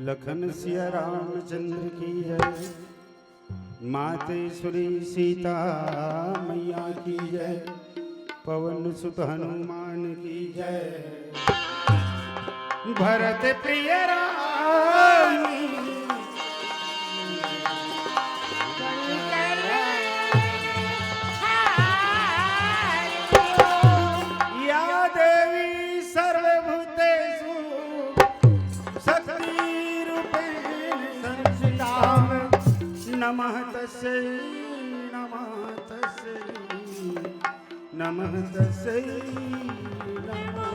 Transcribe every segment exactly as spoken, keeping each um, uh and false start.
लखन सिया रामचंद्र की जय। मातेश्वरी सीता मैया की जय। पवन सुत हनुमान की जय। भरत प्रिय राम। या देवी सर्वभूतेषु शक्तिरूपेण संस्थिता। नमः तस्यै, नमः तस्यै, नमः तस्यै नमः।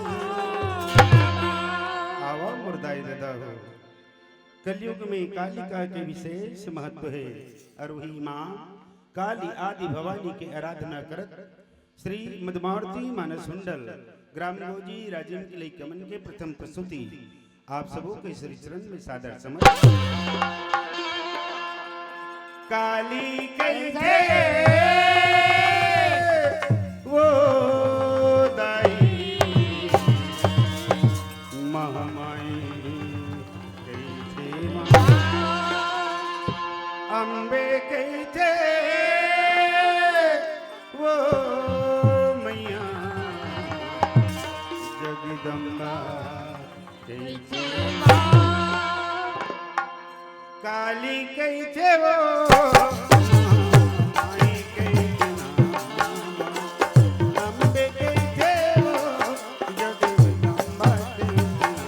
आवा मोर दाई ददा हो। कलयुग में कालिका के विशेष महत्व हे अउ वही माँ काली आदि भवानी के आराधना करत श्री मदमावती मानस मंडल ग्राम गोजी राजिम के लइका मन के प्रथम प्रस्तुति आप सबो के श्री चरण में सादर समर्पित। काली कहिथे वो दाई, महामाई कहिथे माँ, अम्बे कहिथे वो मैया, जगदम्बा कहिथे माँ। काली कहिथे वो, माई कहिथे ना, अम्बे कहिथे वो, जगदम्बा कहिथे ना।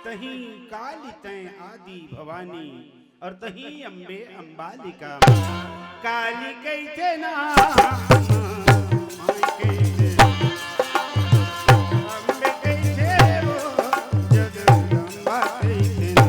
तहीं काली तैं आदि भवानी, अउ तहीं अम्बे अम्बालिका। काली कहिथे ना, माई कहिथे, अम्बे कहिथे वो, जगदम्बा कहिथे ना।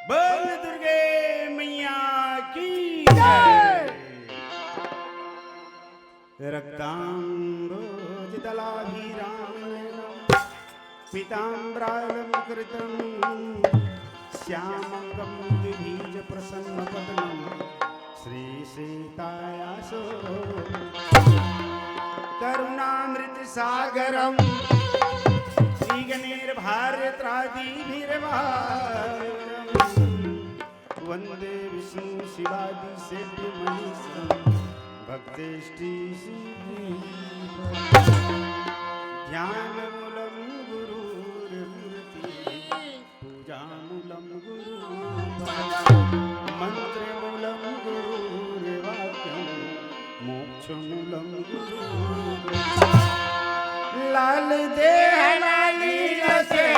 बोल दुर्गे मैया की जय। रक्ताम्भोजदलाभिराम पीताम्बरालंकृतं श्यामं कम्बुजभीजप्रसन्नवदनं श्रीसीतायाः सो करुणामृतसागरं श्रीगणैर्भार्यत्रादीभिर्भारम्। वन्दे विष्णु शिवादिसेव्यमहेशं भक्तेष्टि सिद्धि। ध्यानमूलं गुरोर्मूर्ति, पूजामूलं गुरु, मन्त्रमूलं गुरोर्वाक्यं, मोक्षमूलं गुरु। लाल देह लाली लसे,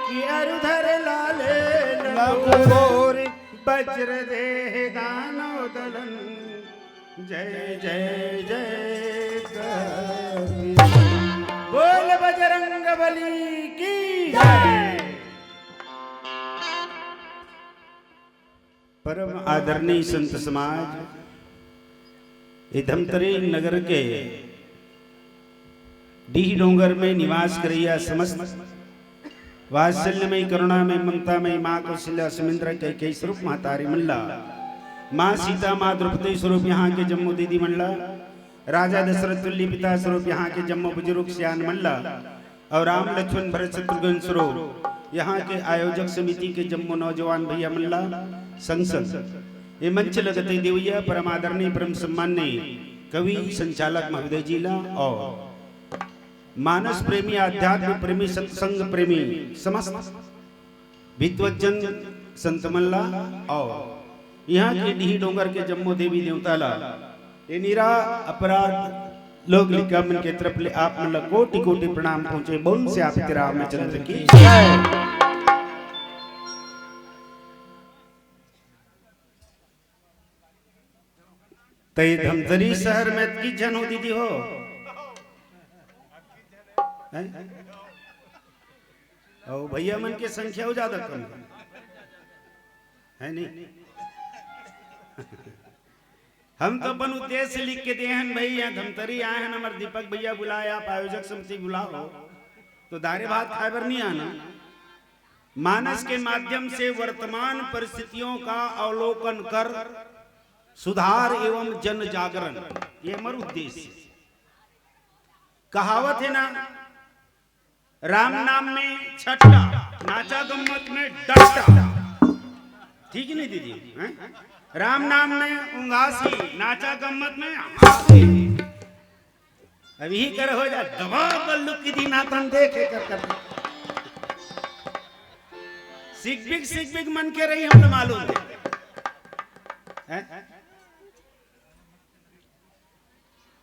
कि अरुधर लाल लंगोर। वज्र देह दानव दलन, जय जय जय कबीर। बोल बजरंग बली की जय। परम आदरणीय संत समाज, ये धमतरी नगर के डीह डोंगर में निवास करइया समस्त वात्सल्यमय, करुणामय, ममतामय माँ कौशल्या, सुमिंद्रा, कैकेयी स्वरूप महतारी मन ला, माँ सीता, माँ द्रौपदी स्वरूप यहाँ के जम्मो दीदी मन ला, राजा दशरथ तुल्य पिता स्वरूप यहाँ के जम्मो बुजुर्ग सियान मन ला, अउ राम लक्ष्मण भरत शत्रुघ्न स्वरूप यहाँ के आयोजक समिति के जम्मो नौजवान भैया मन ला, संग संग ये मंच लगते देवैया परम आदरणीय, परम सम्माननीय कवि, संचालक महोदय जी ला अउ मानस प्रेमी, आध्यात्म प्रेमी, सत्संग प्रेमी, समस्त विद्वज्जन संत मन ला अउ यहाँ के डीह डोंगर के जम्मो देवी देवता ला, ये निरा अपराध लोग लइका मन के तरफ ले आप मन ला कोटि कोटि प्रणाम पहुँचे। बोल सियापति रामचंद्र की जय। तई धमतरी शहर में अतकी झन हो दीदी हो, हैं? अउ भैया मन के संख्या हो ज्यादा कम है, है नहीं? हम तो अपन उद्देश्य लिख के दे हन भाई, यहाँ धमतरी आए हन, हमर दीपक भैया बुलाए, आप आयोजक समिति बुलाओ, तो दारे भात खाए बर नहीं आना। मानस के माध्यम से वर्तमान परिस्थितियों का अवलोकन कर सुधार एवं जन जागरण, ये हमर उद्देश्य। कहावत है ना, राम नाम में छट्टा, नाचा गम्मत में डट्टा। ठीक नहीं दीदी, हैं? राम नाम में उंगासी, नाचा गम्मत में हासी। अब यही कर हो जा, दबा बल्लू की दी नातन देखे कर कर। सिकबिक, सिकबिक मन के रही, हम तो मालूम है। हैं?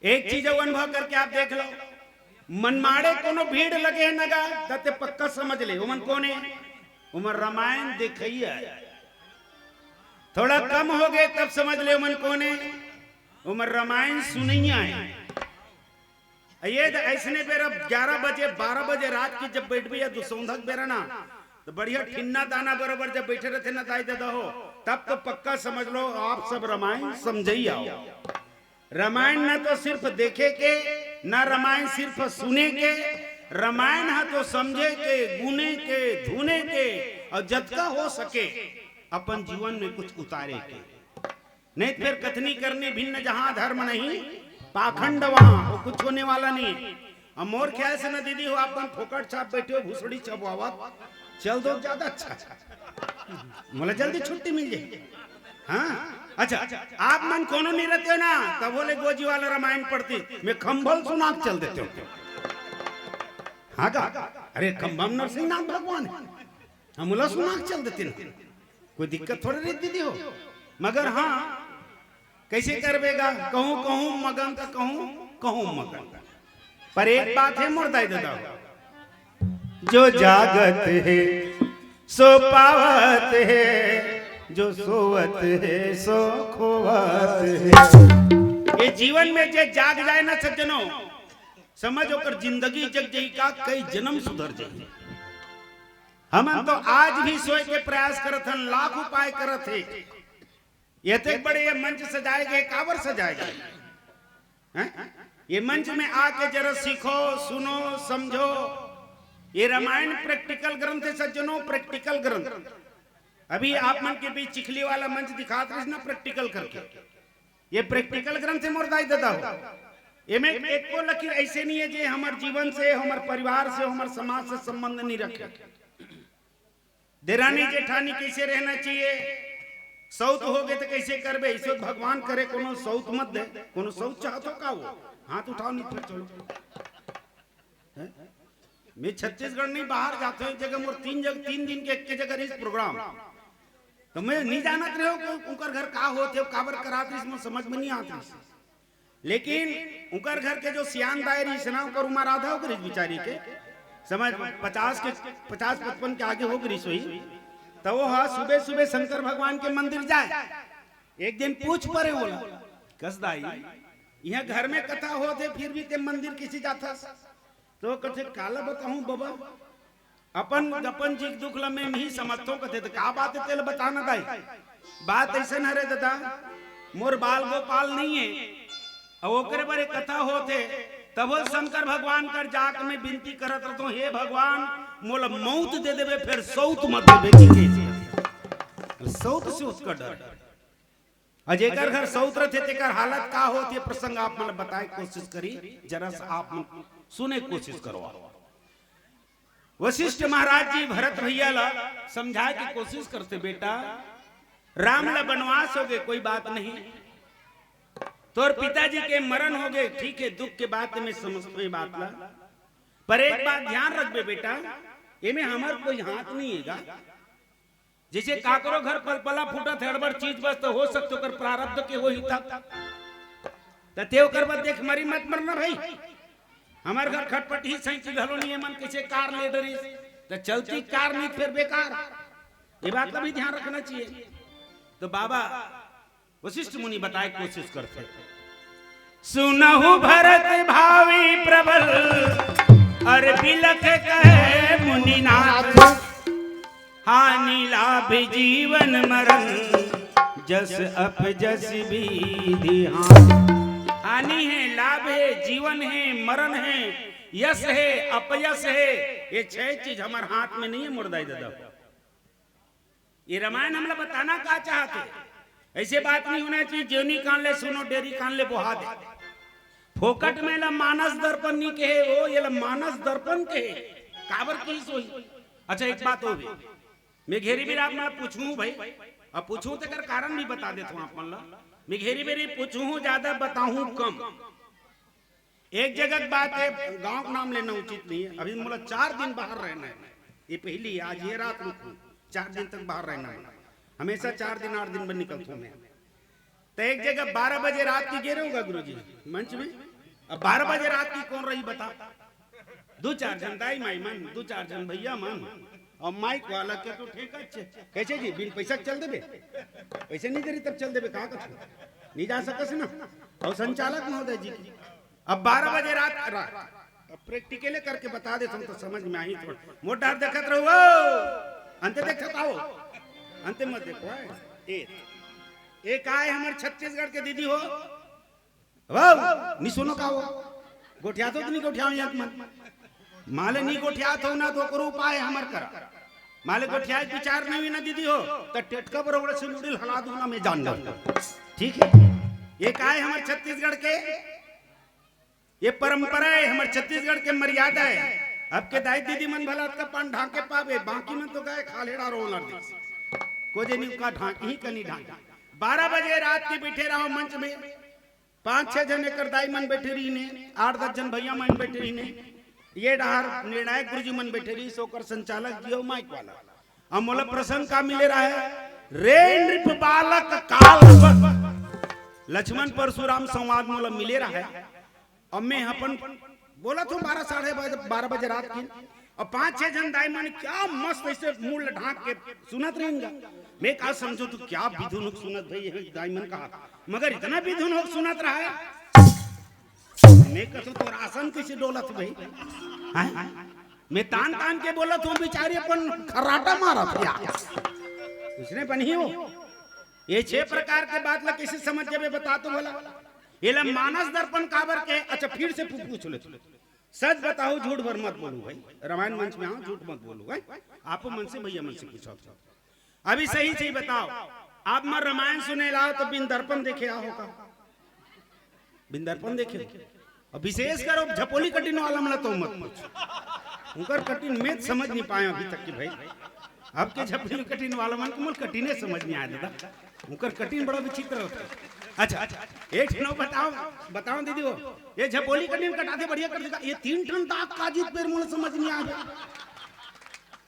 एक चीज अउ अनुभव करके आप देख लो, मनमाड़े कोनो भीड़ लगे है नगा, त ते पक्का समझ ले, ओमन कोन है? ओमन रामायण देखइया है। थोड़ा कम हो गए, तब समझ ले, ओमन कोन है? ओमन रामायण सुनइया है। ये त ऐसने बेरा ग्यारह बजे, बारह बजे रात की जब बैठबे या दुसौंधा के बेरा ना, तो बढ़िया ठिन्ना दाना बरोबर जब बैठे रहते ना दाई दादा हो, तब तो पक्का समझ लो, आप सब रामायण समझइया हो। रामायण न तो सिर्फ देखे के, न रामायण सिर्फ सुने के, रामायण ह तो समझे के, गुने के, धुने के, अउ जतका हो सके अपन जीवन में कुछ उतारे के। नहीं तो फिर कथनी करनी भिन्न जहां धर्म नहीं, पाखंड वहां, वो कुछ होने वाला नहीं है। अब मोर ख्याल से ना दीदी हो, आप मन फोकट छाप बैठे हो, भुसड़ी छपवावत, चल दो ज्यादा अच्छा। मोला जल्दी छुट्टी मिल जाए। हाँ, अच्छा, आप मन कोनो नहीं रहते हो ना, तब बोले गोजी वाला रामायण पढ़ती, मैं खंभल सुना के चल देते हो। हाँ का? अरे खंभम नरसिंह नाथ भगवान है, हम बोला सुना के चल देते ना। कोई दिक्कत थोड़े रही दीदी हो। मगर हाँ, कैसे करबे गा? कहूँ कहूँ मगन त कहूँ कहूँ मगन। पर एक बात है मोर दाई ददा, जो जागत है सो पावत है, जो सोवत है सो खोवत है। ये जीवन में जे जाग जाए ना सज्जनों, समझ ओकर जिंदगी जग जाई का, कई जन्म सुधर जाई। हमन तो आज भी सोए के प्रयास करत हन, लाख उपाय करत हे। ये तक बड़े ये मंच सजाए गए, काबर सजाए गए हैं? ये मंच में आके जरा सीखो, सुनो, समझो। ये रामायण प्रैक्टिकल ग्रंथ है सज्जनों, प्रैक्टिकल ग्रंथ। अभी आप मन के बीच चिखली वाला मंच दिखात रहिस ना प्रैक्टिकल करके, ये प्रैक्टिकल ग्रंथ है मोर दाई ददा हो। एमे एको लकीर ऐसे नहीं है जे हमर जीवन से, हमर परिवार से, हमर समाज से संबंध नहीं रखे। देरानी जेठानी कैसे रहना चाहिए, सौत हो गए तो कैसे करबे, ईश्वर भगवान करे कोनो सौत मत दे। कोनो सौत चाहत हो का? वो हाथ उठाओ, नहीं तो चलो। हैं? मैं छत्तीसगढ़ नहीं बाहर जाते हूँ, एक जगह मोर तीन जगह, तीन दिन के एक के जगह रहिस प्रोग्राम, तो मैं नहीं जानत रहे हो कि उनकर घर का होत हे, काबर करात रहिस, मोर समझ में नहीं आत रहिस। लेकिन उनकर घर के जो सियान दाई रहिस ना, ओकर उम्र आधा हो गई बिचारी के, समझ पचास के, पचास पचपन के आगे हो गई रहिस होही। तो वो हा सुबह सुबह शंकर भगवान के मंदिर जाए। एक दिन पूछ परे बोला, कस दाई, यहाँ घर में कथा होत हे, फिर भी ते मंदिर किसी जाथस? तो कथे, काला बताऊं बबा, अपन अपन जी के दुख ल मैं ही समझथों। कथे, तो का बात है, तेल बताना दाई। बात ऐसन हरे ददा, मोर बाल गोपाल नहीं है, अउ ओकरे बर एक कथा होत हे। तभो शंकर भगवान कर जाके मैं विनती करत रहथों, हे भगवान, मोला मौत दे देबे, फेर सौत मत देबे, की कहे? सौत से उसका डर। अउ जेकर घर सौत रथे, तेकर हालत का होत, ये प्रसंग आप मन बताए कोशिश करी, जरा सा आप मन सुने कोशिश करवा। वशिष्ठ महाराज जी भरत भैया ला समझाए के कोशिश करते, बेटा, राम ला बनवास हो गए, कोई बात नहीं, तोर पिताजी के मरण हो गए, ठीक है, दुख के बात में समझते हैं बात ला, पर एक बात ध्यान रखबे बेटा, एमे हमर कोई हाथ नहीं है गा। जैसे काकरो घर पलपला फूटत हे, अड़बड़ चीज बस, तो हो सकते ओकर प्रारब्ध के होही तब। त ते ओकर बर देख मरी मत मरना भाई। हमर घर खटपटी सैंची घलो नहीं है, मन कैसे कार ले डरिस, त चलती कार नहीं फेर बेकार। ये बात का भी ध्यान रखना चाहिए। तो बाबा वशिष्ठ मुनि बताए कोशिश करथे। सुनहु भरत भावी प्रबल, अर बिलख कहे मुनिनाथ। हानि लाभ जीवन मरण, जस अपजस विधि हानि। हानि है, लाभ है, जीवन है, मरण है, यश है, अपयश है, ये छह चीज हमर हाथ में नहीं है मोर दाई ददा। ये रामायण हमला बताना का चाहत हे? ऐसे बात नहीं होना चाहिए, जेवनी कान ले सुनो, डेरी कान ले बोहा दे। फोकट में ला मानस दर्पण नहीं कहे, ओ ये ला मानस दर्पण कहे। काबर की सोई? अच्छा, एक बात हो गई, मैं घेरी बिराम में पूछूं भाई, अब पूछूं तेकर कारण भी बता देता हूं आप मन ला। मैं घेरी बेरी पूछूं, ज्यादा बताऊं कम। एक जगह के बात है, गांव का नाम लेना उचित नहीं है। अभी मोला चार दिन बाहर रहना है, ये पहली, आज ये रात रुकूं, चार दिन तक बाहर रहना है। हमेशा चार दिन, आठ दिन में निकलता हूं मैं। तो एक जगह बारह बजे रात की गे रहूंगा गुरुजी मंच में। अब बारह बजे रात की कौन रही बता? दो चार झन दाई माई मन, दो चार झन भैया मन, अउ माइक वाला के तो ठेका छे। कैसे जी, बिन पैसा के चल देबे? पैसे नहीं दे रही तब चल देबे, का कथो? नहीं जा सकस ना। अउ संचालक महोदय जी, अब बारह बजे रात, रात, अब प्रैक्टिकले करके बता देथों तो समझ में आही थोड़ा। मोर डहर देखत रहो, अंते देखत आओ, अंते मत देखो। ए, ए का हे हमर छत्तीसगढ़ के दीदी हो? वाह, नी सुनो का हो? गोठियाथो तो नी गोठियाओ एक मन? माले नी गोठियाथो ना तो ओकरो उपाय हमर करा। माले गोठियाए के विचार नहीं हुई ना दीदी हो, तो टेटका बरोबर से नूडल हला दो ना, मैं जान जाऊँ। ठीक है, ये का हे हमर छत्तीसगढ़ के, ये परंपरा है, हमर छत्तीसगढ़ के मर्यादा है। अब के दाई दीदी मन भला अतका पान ढांके पाबे, बाकी मन तो गए खालेड़ा रोलर दे। को जे नी का ढांक ही कनी ढांक। बारह बजे रात के बैठे रहो मंच में, पांच छह जन एकर दाई मन बैठे रहिने, आठ दस जन भैया मन बैठे रहिने, ये डहर निर्णायक गुरुजी मन बैठे रहिस, ओकर संचालक जी अउ माइक वाला। अब मोला प्रसंग का मिले रहा है, रे नृप बालक काल बक। लक्ष्मण परशुराम संवाद मोला मिले रहा है। अब मैं अपन बोलत हूँ बारह, साढ़े बारह बजे रात की, और पांच छह जन दाई मन क्या मस्त ऐसे मुंह ढांक के सुनत रहेंगे। मैं का समझो तू क्या बिधुन होके सुनत भाई, ये दाई मन कहा, मगर इतना बिधुन होके सुनत रहा है। मैं कहूँ तो रासन कैसे डोलत भाई, हैं? मैं तान तान के बोलत हूँ, बिचारी अपन खर्राटा मारत या। उसने बनी हो। ये छह प्रकार के बात ला कैसे समझ जाबे, बता तो भला। ये ला मानस दर्पण काबर के? अच्छा, फिर से पू-, पूछ ले तू। सच बताओ, झूठ भर मत बोलू भाई। रामायण मंच में आओ, झूठ मत बोलू भाई। आप मन से, भैया मन से पूछो। अभी सही सही बताओ, आप मन रामायण सुने लाओ तो बिन दर्पण देखे आओ का? बिन दर्पण देखे? और विशेष कर झपोली कटिन वाला मन ला तो मत पूछ। उनकर कटिन मैं समझ नहीं पाया अभी तक कि भाई, अब के झपोली कटिन वाला मन के मोल कटिने समझ नहीं आया दादा। उनकर कटिन बड़ा विचित्र होता है। अच्छा, अच्छा, एक ठन बताओ, बताओ दीदी हो, ये झपोली कटिन कटाथे बढ़िया कर देगा, ये तीन ठन दाग काजित पेर मोला समझ नहीं आया।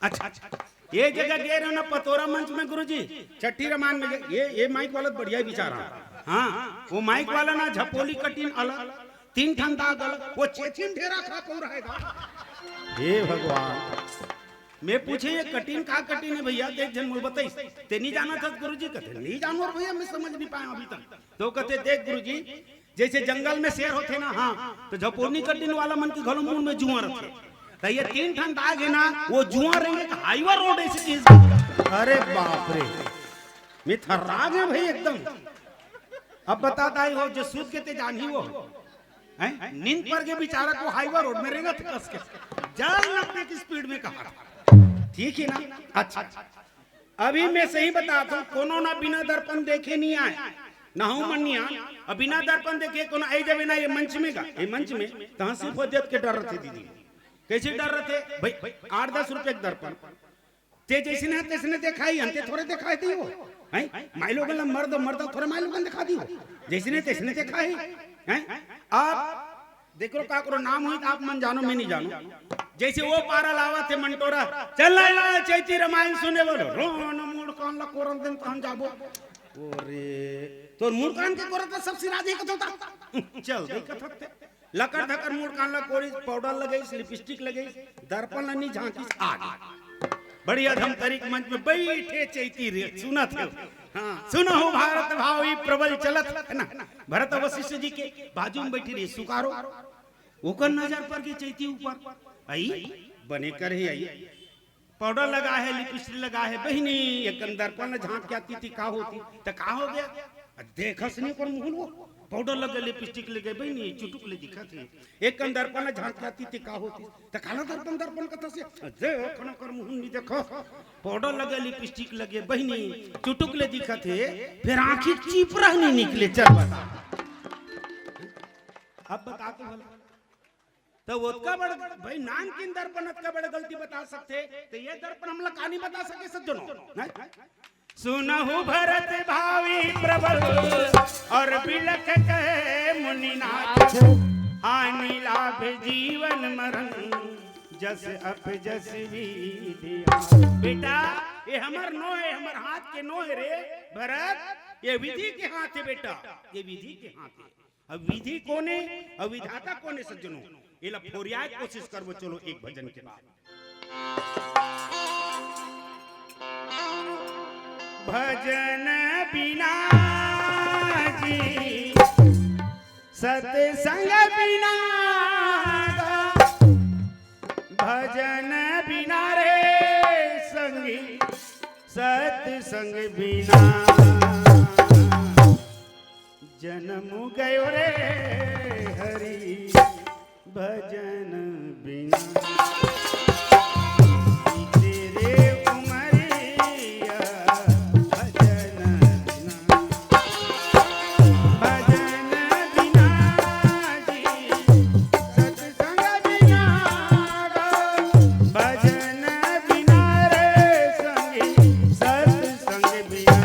अच्छा, अच्छा, ये जगह गे रहे ना पतोरा मंच में गुरुजी, छठी रामायण में गे-, ये, ये माइक वाला तो बढ़िया विचार है। हाँ, वो माइक वाला ना झपोली कटिन अलग, तीन ठन दाग अलग, वो चेचिन ढेरा खा पौ रहेगा। हे भगवान, मैं पूछे ये कटिन का कटिन है भैया, तो एक झन मोला बताइस, ते नहीं जाना था गुरुजी, कहते नहीं जानो भैया, मैं समझ नहीं पाया अभी तक। तो कहते देख गुरुजी, जैसे जंगल में शेर होथे ना, हाँ, तो झपोनी कटिन वाला मन के घलो मुंह में जुआं रथे। तो ये तीन ठन दाग है ना, वो जुआं रहेंगे, हाईवा रोड ऐसे चीज। अरे बाप रे, मैं थर्रा गया भाई एकदम। अब बता दाई हो, जो सूत के ते जान ही वो, हैं? नींद पर के बेचारा को हाईवा रोड में रहेंगे तो कस के। जल लगने की स्पीड में कहा। ठीक है ना? अच्छा, अभी मैं सही बताता हूँ, कोनो ना बिना दर्पण देखे नहीं आए, ना हूँ मन नहीं आए। अब बिना दर्पण देखे कोनो आई जावे ना ये मंच में गा, ये मंच में, तहाँ सिर्फ देख के डर रथे दीदी। कैसे डर रथे? भाई, आठ दस रुपये के दर्पण। ते जैसने तैसने देखाही, अंते थोड़े देखाही दियो। हैं? माई लोगन ला मर्द, मर्द थोड़े माई लोगन देखा दियो। जैसने तैसने देखाही। हैं? आप देखो का करो, नाम हुई तो आप मन जानो, मैं नहीं जानो। जैसे वो पारा लावा थे मंटोरा, चल ना यार, चैती रामायण सुने बोलो, रोन मुड़ कान ला कोरन दिन तहन जाबो। ओरे, तोर मुड़ कान के कोरत सब सिरा दे कथोता। चल दे कथोते। लकर धकर मुड़ कान ला कोरिस, पाउडर लगइस, लिपस्टिक लगइस, दर्पण ला नी झांकिस, आगे। बढ़िया धमतरी के मंच में बइठे चैती रे, सुनत हे। हाँ, सुनहु भारत भावी प्रबल चलत हे ना। भरत वशिष्ठ जी के बाजू में बइठे रहे सुकारो। ओकर नजर पर के चैती ऊपर। आई, बने कर हे आई। पाउडर लगा हे, लिपस्टिक लगा हे, बहिनी, एक कन दर्पण ला झांक के आती थी, का होती? त का हो गया? अ, देखस नहीं ओकर मुंह वो। पाउडर लगे, लिपस्टिक लगे, बहिनी, चुटुक ले दिखत हे। एक कन दर्पण ला झांक के आती थी, का होती? त काला दर्पण, दर्पण कथस हे? अ, देख ना ओकर मुंह नहीं देखस। पाउडर लगे, लिपस्टिक लगे, बहिनी, चुटुक ले दिखत हे, फिर आंखी चीप रहनी निकले, चल बता। अब बता तो भला। त ओतका बड़, भाई, नानकिन दर्पण अतका बड़ गलती बता सकथे, त ये दर्पण हमला का नहीं बता सके सज्जनो? नहीं? सुनहु भरत भावी प्रबल और बिलख कहे मुनिनाथ, हानि लाभ जीवन मरण जस अप जस विधि। बेटा, ये हमर नो हे, हमर हाथ के नो हे रे भरत, ये विधि के हाथ हे बेटा, ये विधि के हाथ हे। अब विधि कोने, अब विधाता कोने सज्जनो? एला फोरियाए के कोशिश करबो, चलो एक भजन के बाद। भजन बिना जी सत्संग बिना गा, भजन बिना रे संगी सत्संग बिना। जनम गयो रे हरि भजन बिना। तेरे उमरिया भजन बिना। भजन बिना जी सत्संग बिना। भजन बिना रे संगी सत्संग बिना।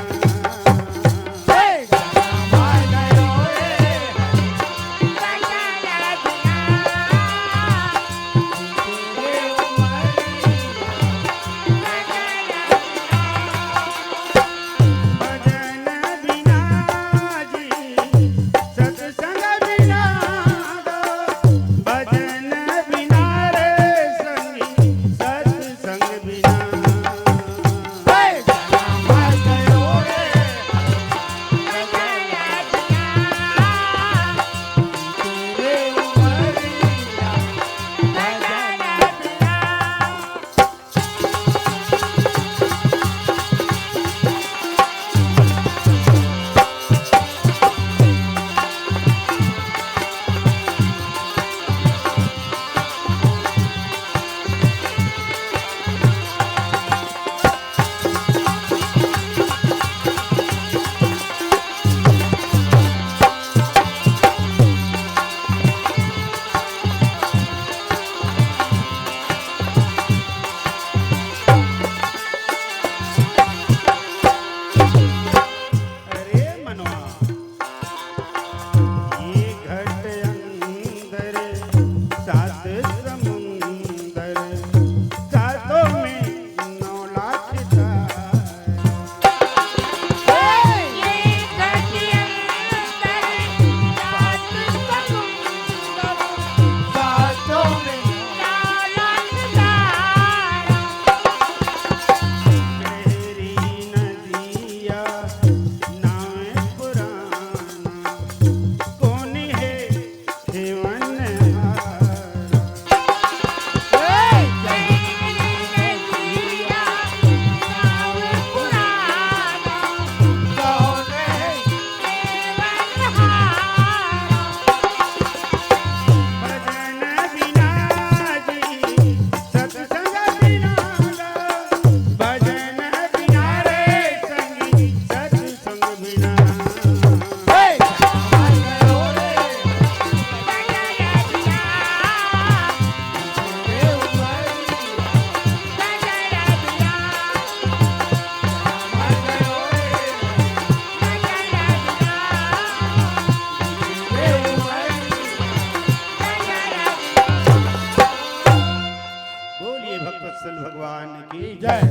बोलिए भक्तवत्सल भगवान की जय।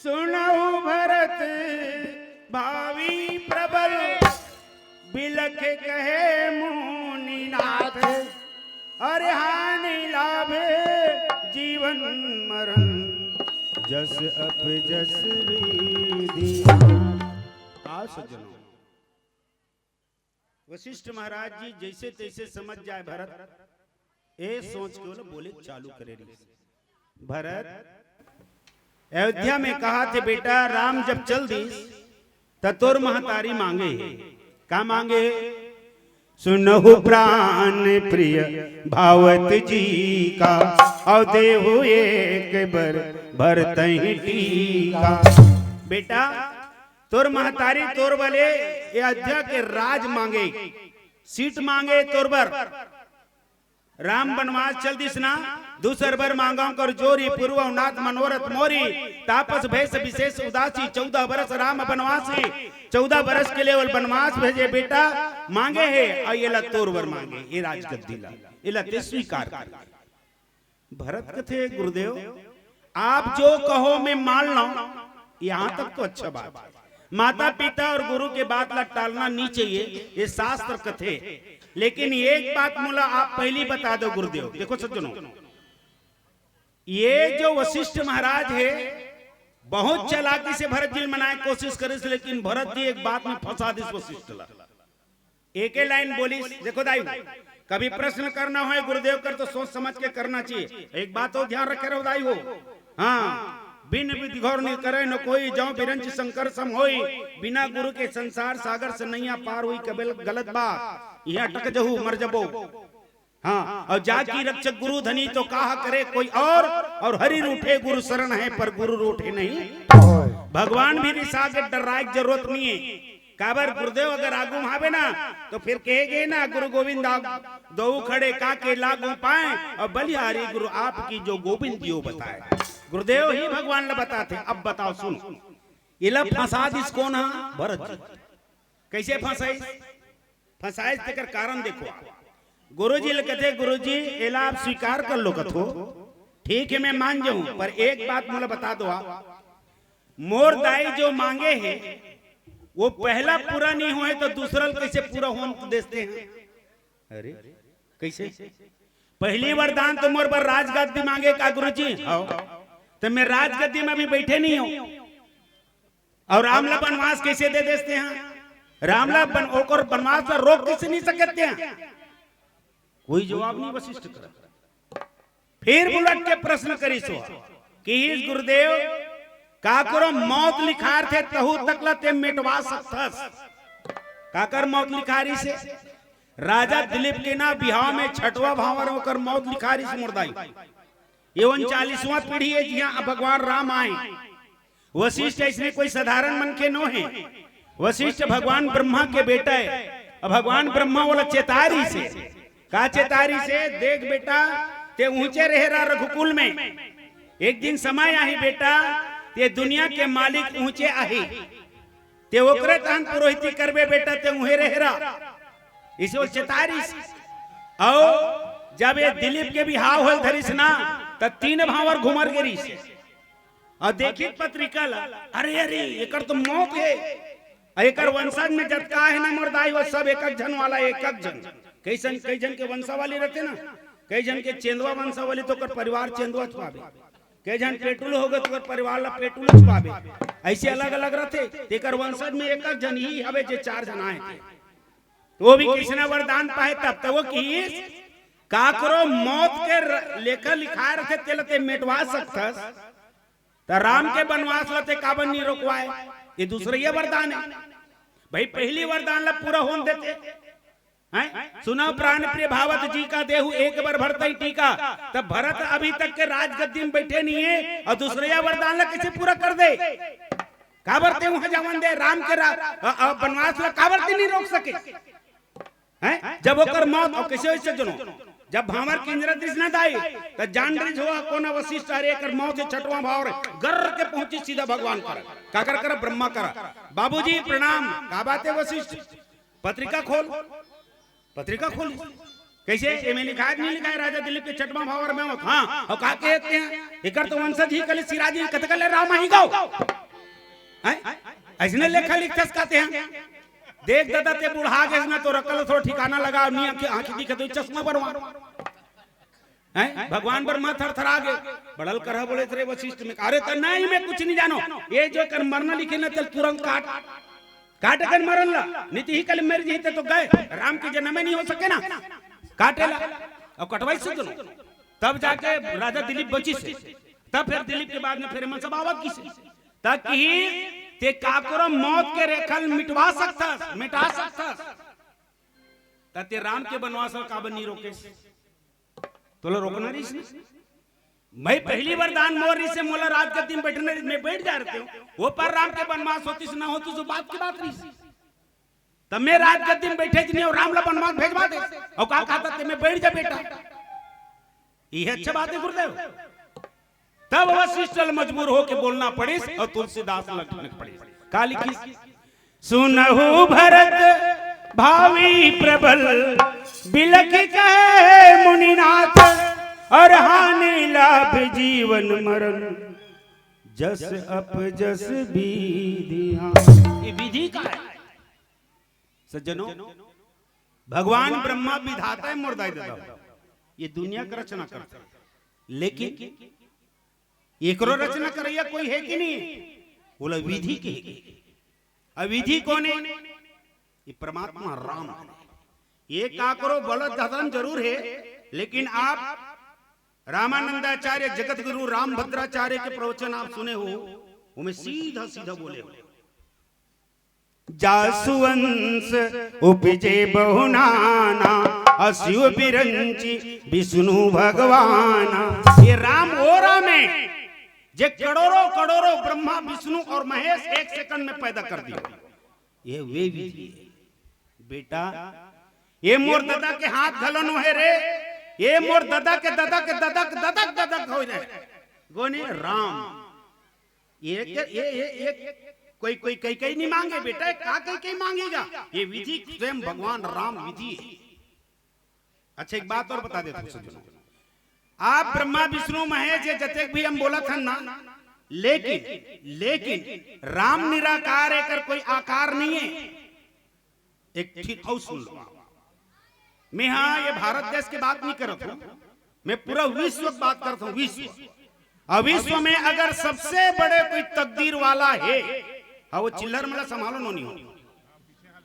सुनहु भरत भावी प्रबल, बिलख कहे मुनिनाथ। अरे हानि लाभ जीवन मरण, जस अप जस विधि। आओ सज्जनों, वशिष्ठ महाराज जी जैसे तैसे समझ जाए भरत, ए सोच के बोले, बोले चालू करे रहिस। भरत, अयोध्या में कहाथे बेटा, राम जब चल दिस, त तोर महतारी मांगे हे। का मांगे हे? सुनहु प्राण प्रिय भावत जी का, अउ देहु एक बर भरतहि टीका। बेटा, तोर महतारी तोर बले अयोध्या के राज मांगे, सीट मांगे तोर बर। राम बनवास चल दिस ना, दूसर बर मांगव कर जोरी, पूर्व नाथ मनोरथ मोरी, तापस भेष विशेष उदासी, चौदह बरस राम बनवासी, चौदह बरस के लिए बनवास भेजे बेटा, मांगे हे, अउ एला तोर बर मांगे, ए राजगद्दी ला, एला ते स्वीकार कर। भरत कथे, गुरुदेव, आप जो कहो मैं मान लूं, यहां तक तो अच्छा बात है। माता पिता और गुरु के बात ला टालना नहीं चाहिए, ये शास्त्र कथे। लेकिन एक बात मोला आप पहली बता दो गुरुदेव। देखो सज्जनों, ये जो वशिष्ठ महाराज है, बहुत चालाकी से भरत जी ल मनाए कोशिश करिस, लेकिन भरत जी एक बात में फंसा दिस वशिष्ठ ला। एके लाइन बोलिस, देखो दाई हो, कभी प्रश्न करना होय गुरुदेव कर तो सोच समझ के करना चाहिए। एक बात और ध्यान रखे रहो दाई हो, हाँ, बिन विधि घोर निज करे न कोई, जौ बिरंच शंकर सम होई, बिना गुरु के संसार सागर से नैया पार हुई, कबे गलत बात, इहाँ अटक जहू, मर जबो। हाँ, और जाकी रक्षक गुरु धनी तो काहा करे कोई और, और हरि रूठे गुरु शरण है, पर गुरु रूठे नहीं। भगवान भी रिसा के डर्राए के जरूरत नहीं है। काबर गुरुदेव अगर आगू म हावे ना, तो फिर कहे गे ना, गुरु गोविंद आग-, दो खड़े काके लागू पाए, और बलिहारी गुरु आपकी जो गोविंद दियो बताए। गुरुदेव ही भगवान ला बताथे। अब बताओ, सुनो, एला फंसा दिस कोन हा? भरत जी। कैसे फंसाइस? फंसाइस तेकर कारण देखो। गुरु जी ल कथे, गुरु जी, एला आप स्वीकार कर लो कथो, ठीक है, मैं मान जाऊं, पर एक बात मोला बता दो आप, मोर दाई जो मांगे हे, वो पहला पूरा नहीं होए तो दूसरा ल कैसे पूरा होन देते हैं? अरे, कैसे? पहली वरदान तो मोर बर राजगद्दी मांगे का गुरु जी? हाँ। तो मैं राजगद्दी में अभी बैठे नहीं हूं। और राम ला बनवास कैसे दे देते हैं? राम ला बन-, ओकर बनवास ला रोक कैसे नहीं सकते हैं? कोई जवाब नहीं वशिष्ठ कर। फिर बुलट के प्रश्न करिस हो, किहिस गुरुदेव, काकरो मौत लिखाय रथे तहू तक ल ते मेटवा सकथस। काकर मौत लिखाय रिहिसे? राजा दिलीप के ना बिहाव में छठवा भांवर ओकर मौत लिखाय रिहिस मोर दाई। ये उनचालीसवां पीढ़ी है जिहां भगवान राम आए। वशिष्ठ अइसने कोई साधारण मनखे नो हे। वशिष्ठ भगवान ब्रह्मा के बेटा हे। अब भगवान ब्रह्मा ओला चेताय रिहिसे। का चेताय रिहिसे? देख बेटा, ते ऊंचे रहे रहा रघुकुल में। एक दिन समय आही बेटा, ते दुनिया के मालिक ऊंचे आही। ते ओकरे तहन पुरोहिती करबे बेटा, ते उहे रहे रहा। इसे वो चेताय रिहिसे। अउ जब ये दिलीप के बिहाव होय ल धरिस ना, त तीन भांवर घुमर गे रिहिसे। अउ देखिस पत्रिका ला, अरे, अरे, एकर तो मौत हे। अउ एकर वंशज में जतका हे ना मोर दाई, वो सब एक एक झन वाला, एक एक झन। कइसन, कई झन के वंशावली रथे ना, कई झन के चेंदवा वंशावली, तो ओकर परिवार चेंदवा च पाबे। कई झन पेटुल होगे, तो ओकर परिवार ला पेटुल च पाबे। अइसे अलग-अलग रथे, तेकर वंशज में एक एक झन ही हवे, जे चार झन आए थे। तो वो भी कइसना वरदान पाए तब, तो वो किहिस, काकरो मौत के र-, लेखा लिखाय रथे, तेला ते मेटवा सकथस। त राम के बनवास ल ते काबर नी रोकवाय? ये दूसरइया वरदान हे। भाई, पहली वरदान ल पूरा होन देते। हैं? सुनहु प्राण प्रिय भावत जी का, देहु एक बर भरतहि टीका। तब भरत अभी तक के राजगद्दी में बैठे नहीं है और दूसरइया वरदान ल कैसे पूरा कर दे? काबर ते उहां जावन दे राम के रा-, अ, अ, बनवास ला काबर ते नहीं रोक सके? हैं? जब ओकर मौत, अउ कइसे होइस सज्जनो? जब भांवर के इंद्रधनुष न दाई, त जान डरिस होहा कोन वशिष्ठ, अरे एकर मौत हे छठवां भांवर, गर्र के पहुंचिस सीधा भगवान करा। काकर करा? ब्रह्मा करा। बाबूजी प्रणाम। का बात हे वशिष्ठ? पत्रिका खोल, पत्रिका खोल। कइसे? एमे लिखाय हे कि नहीं लिखाय हे, राजा दिलीप के छठवां भांवर में मौत? हां। अउ का कहे ते हे? एकर तो वंशज ही कले सिराजी, कथे कले राम ही गो। हैं? अइसने लेखा लिखथस कथे हे। देख ददा, ते बुढ़ा गेस ना, तोर अकल थोड़ा ठिकाना लगा, नहीं आंखी, आंखी दिखत होही, चश्मा बनवा। हैं? भगवान ब्रह्मा थरथरा गे। बड़ल करहा बोले रे वशिष्ठ में, अरे त नहीं, मैं कुछ नहीं जानों। ये जो कर मरना लिखे ना, तेला तुरंत काट, काट कर मरन ला। नहीं त ही कल मर जही ते तो गय। राम के जनम नहीं हो सके ना, काटे ला। अउ कटवाइस सज्जनो। तब जाके राजा दिलीप बचिस। तब फेर दिलीप के बाद में फेर एमन सब आवत गिस। त कहिस, ते काकरो मौत के रेखा ल मिटवा सकथस, मिटा सकथस। त ते राम के बनवास ल काबर नहीं रोकेस? तोला रोकना रहिस ना। मैं पहली वरदान मोर रहिस हे, मोला राजगद्दी में बैठना रहिस, मैं बैठ जाय रहतेंव। ओ पार राम के बनवास होतिस ना होतिस, ओ बात के बात रहिस। त मैं राजगद्दी में बैठेच नहीं, अउ राम ला बनवास भेजवा देस। अउ का कहत हे ते, मैं बैठ जा बेटा। ये अच्छा बात हे गुरुदेव। तब वशिष्ठ ल मजबूर होके बोलना पड़िस अउ तुलसीदास ल लिखना पड़िस। का लिखिस? सुनहु भरत भावी प्रबल, बिलखि कहे मुनिनाथ, अउर हानि लाभ जीवन मरन, जस अपजस बिधि हां। ये बिधि का हे? सज्जनो, भगवान ब्रह्मा विधाता हे मोर दाई ददा। ये दुनिया के रचना करथे, लेकिन एकरो रचना करइया कोई हे कि नहीं? ओला विधि कहे। अउ विधि कोन हे? ये परमात्मा राम हे। ये काकरो बलद धधन जरूर हे, लेकिन आप रामानंदाचार्य, जगत गुरु रामभद्राचार्य के प्रवचन आप सुने हो, ओमे सीधा सीधा बोले हो। जासु वंश उपजे बहु नाना, असिव बिरंचि विष्णु भगवाना। ये राम ओ राम हे, जे करोड़ों करोड़ों ब्रह्मा विष्णु अउ महेश एक सेकंड में पैदा कर दिस। ये वे विधि हे। बेटा, ये मोर ददा के हाथ घलो नोहे रे, ये मोर ददा के ददा के ददा के ददा के ददा के होय रे। कोन हे? राम। ये, ये, ये, ये, ये कोई, कोई कई, कई नहीं मांगे बेटा, का कई, कई मांगेगा? ये विधि स्वयं भगवान राम विधि हे। अच्छा, एक बात अउ बता देथंव सज्जनों, आप ब्रह्मा विष्णु महेश ये जतेक भी हम बोलत हन ना, लेकिन, लेकिन राम निराकार, एकर कोई आकार नहीं हे। एक ठीक अउ सुन लो, मैं हां ये भारत देश के बात नहीं करत हंव, मैं पूरा विश्व के बात करत हंव, विश्व। अउ विश्व में अगर सबसे बड़े कोई तकदीर वाला हे, हां, वो चिल्लर मन ला संभालो नोनी हो,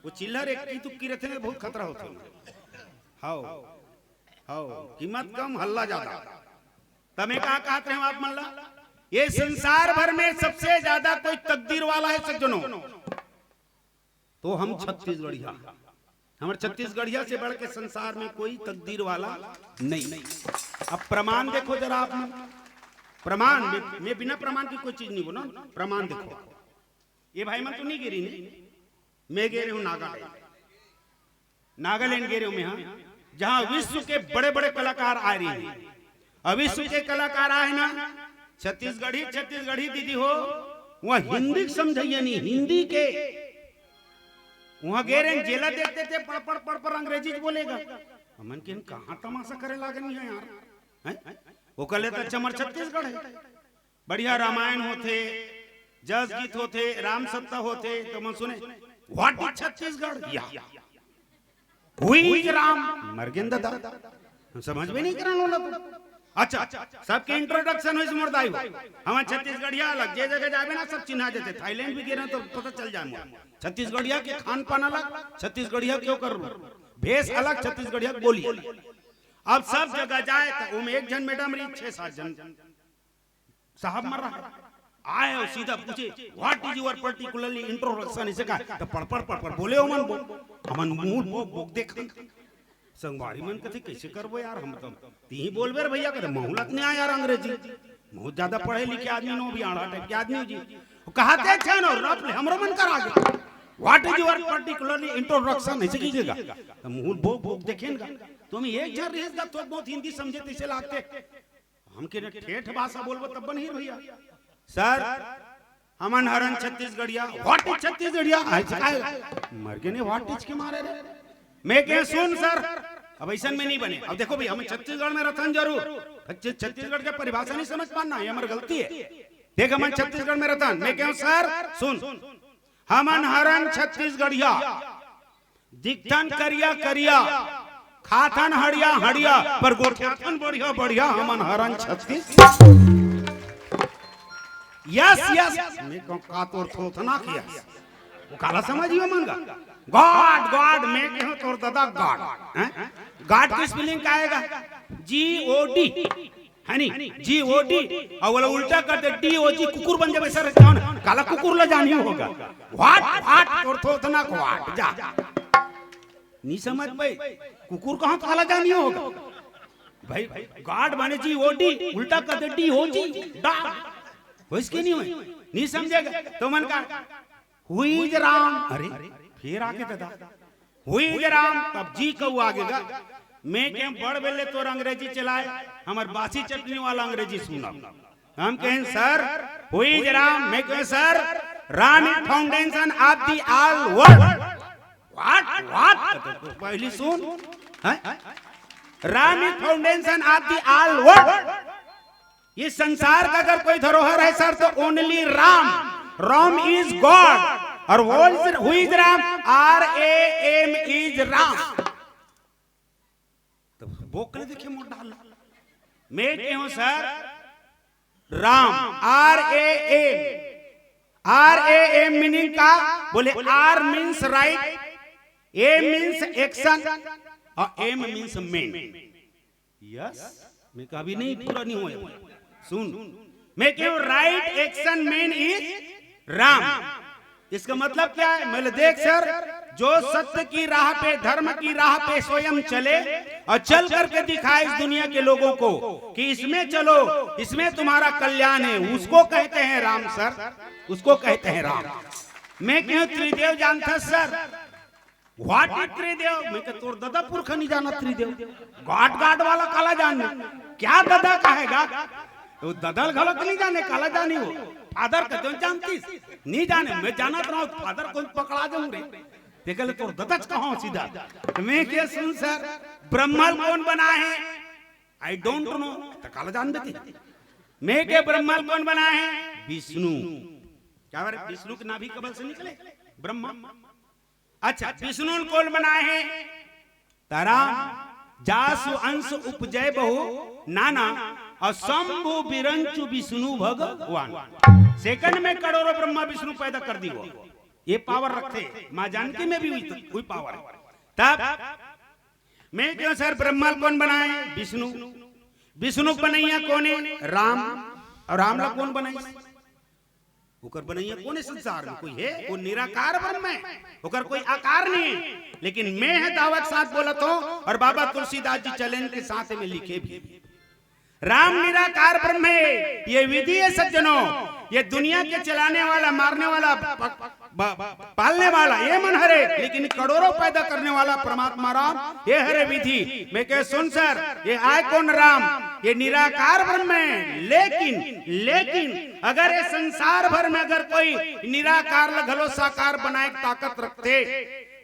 वो चिल्लर एक की तुक्की रहिथे ना, बहुत खतरा होथे। हां, हां, कीमत कम, हल्ला ज्यादा। त मैं का कहत रहेंव आप मन ला, ये संसार भर में सबसे ज्यादा कोई तकदीर वाला हे सज्जनों, तो हम छत्तीसगढ़िया। हमर छत्तीसगढ़िया से बढ़ के संसार में कोई तकदीर वाला नहीं। अब प्रमाण देखो जरा आप मन। प्रमाण, मैं, मैं बिना प्रमाण के कोई चीज नहीं बोलंव। प्रमाण देखो, ये भाई मन तो नहीं गे रहिन, मैं गे रहेंव नागालैंड। नागालैंड गे रहेंव मैं हां, जहां विश्व के बड़े-बड़े कलाकार आय रहिन। अउ विश्व के कलाकार आय ना, छत्तीसगढ़ी, छत्तीसगढ़ी दीदी हो, उहां हिंदी के समझइया नहीं, हिंदी के। उहां गे रहेंव, जेला देखथे ते पड़, पड़, पड़, पड़ अंग्रेजी च बोलेगा। हमन कहेन कहां तमाशा करे लागन हे यार, हैं? ओकर ले त अच्छा हमर छत्तीसगढ़ हे। बढ़िया रामायण होथे, जस गीत होथे, राम सत्ता होथे, त मन सुने, "What is छत्तीसगढ़?" या, "Who is राम?" मर गेन ददा, हम समझबे नहीं करन ओला तो। अच्छा, सबके introduction होइस मोर दाई हो। हमन छत्तीसगढ़िया अलग, जे जगह जाबे ना सब चिन्हा जथे। थाईलैंड भी गे रहेंव तो पता चल जाय मोला। छत्तीसगढ़िया के खान पान अलग, छत्तीसगढ़िया के ओकर भेष अलग, छत्तीसगढ़िया के बोली अलग। अब सब जगह जाय त ओमे एक झन मैडम रही, छह सात झन साहब मन रहा। आय अउ सीधा पूछे, "What is your particularly introduction?" अइसे कहा, त पड़, पड़, पड़, पड़ बोले ओमन, बो-, हमन मुंह बो-, बोक देख। संगवारी मन कथे, "कइसे करबो यार, हम तो तिही बोलबे रे भैया," कथे, "महूं ला त नहीं आय यार अंग्रेजी, बहुत ज्यादा पढ़े लिखे आदमी नोहंव, भी आंड़ा टाइप के आदमी हो जी।" कहाते छे न, रप ले हमरो मन करा गे। What is your particularly introduction? ऐसे कीजिएगा। त मुंह बोक बोक देखेन गा। तुम एक झन रहिस गा, तो बहुत हिंदी समझे तैसे लागते। हम के ठेठ भाषा बोलबो तब बन ही भैया। सर, हमन हरन छत्तीसगढ़िया, what is छत्तीसगढ़िया? ऐसे काय? मर गे ने what is के मारे रे। मैं कहे सुन सर, अब ऐसन में नहीं बने। अब देखो भाई, हम छत्तीसगढ़ में रथन जरूर, छत्तीसगढ़ के परिभाषा नहीं समझ पाना, ये हमर गलती है। देख, हमन छत्तीसगढ़ में रथन, मैं कहूं सर सुन, हमन हरन छत्तीसगढ़िया, दिखथन करिया करिया, खाथन हड़िया हड़िया, पर गोठियाथन बढ़िया बढ़िया, हमन हरन छत्तीस। यस यस, मैं कहूं का तोर थोथना किया, वो काला समझियो मन गा। गॉड गॉड, मैं कहूं तोर दादा गॉड। हैं? गॉड की स्पेलिंग का आएगा? जी ओ डी, है नी? जी ओ डी। और वाला उल्टा कर दे, डी ओ जी, कुकुर बन जाबे सर। जान काला कुकुर ला जानी होगा। व्हाट व्हाट तोर थोथना को व्हाट जा। नहीं समझ भाई, कुकुर कहां काला जानी होगा भाई? गॉड माने जी ओ डी, उल्टा कर दे डी ओ जी, डॉग। होइस के नहीं होय? नहीं समझेगा तो मन का हुई राम। अरे, फिर आके दादा, हुई राम, तब जी कहू आगे गा। मैं कहें बड़ बेले तोर अंग्रेजी चलाए, हमर बासी चटनी वाला अंग्रेजी सुना। हम कहें सर, हुई राम, मैं कहें sir, Ram is foundation of the all world। What what, पहली सुन, हैं? Ram is foundation of the all world। ये संसार का अगर कोई धरोहर है सर, तो only Ram. Ram is God. और who is Ram? R A M is Ram. तो बोकले देखिए मोटा ला। मैं कहूं sir, Ram, R A M, R A M meaning का? बोले, R means right, A means action और एम मीन्स मेन। यस, मैं कभी नहीं पूरा नहीं हुआ। सुन, मैं कहूं, right action men is Ram. इसका मतलब क्या है? मैं बोले, देख सर, जो सत्य की राह पे, धर्म की राह पे स्वयं चले और चल करके दिखाए इस दुनिया के लोगों को कि इसमें चलो, इसमें तुम्हारा कल्याण है, उसको कहते हैं राम सर, उसको कहते हैं राम। मैं कहूं, त्रिदेव जानता सर? व्हाट इज त्रिदेव? मैं कह, तोर दादा पुरखा नहीं जाना त्रिदेव। गॉड गॉड वाला काला जान, क्या दादा कहेगा? वो दादा घलो के नहीं जाने, काला जानी हो। फादर का जो जानतीस, नहीं जाने, मैं जानत रहूं, फादर को पकड़ा दूं रे। देख ले, तोर दादा कहां सीधा। तो मैं कहे, सुन सर, ब्रह्मा ल कौन बनाए है? I don't know. तो काला जान देती। मैं कहे, ब्रह्मा ल कौन बनाए है? विष्णु। क्या बात है? विष्णु के नाभि कमल से निकले ब्रह्मा। अच्छा, विष्णु ल कौन बनाए है? तारा, जासु अंश उपजय बहु नाना, और शंभु बिरंचु विष्णु भगवान। सेकंड में करोड़ों ब्रह्मा विष्णु पैदा कर दी वो। ये पावर रखते, माँ जानकी में भी हुई, हुई पावर है। तब मैं कहूं सर, ब्रह्मा ल कौन बनाए? विष्णु। विष्णु के बनैया कौन है? राम। और राम ला कौन बनाए? ओकर बनैया कौन है संसार में? कोई है? वो निराकार ब्रह्म है, ओकर कोई आकार नहीं है। लेकिन मैं है दावा के साथ बोलत हूं, और बाबा तुलसीदास जी चैलेंज के साथ में लिखे भी, राम निराकार ब्रह्म है। ये विधि है सज्जनों, ये दुनिया के चलाने वाला, मारने वाला, प-, ब-, पालने वाला ये मन हरे, लेकिन करोड़ों पैदा करने वाला परमात्मा राम, ये हरे विधि। मैं कहे, सुन सर, ये आय कौन? राम। ये निराकार ब्रह्म है, लेकिन, लेकिन अगर ये संसार भर में अगर कोई निराकार ल घलो साकार बनाए के ताकत रखते,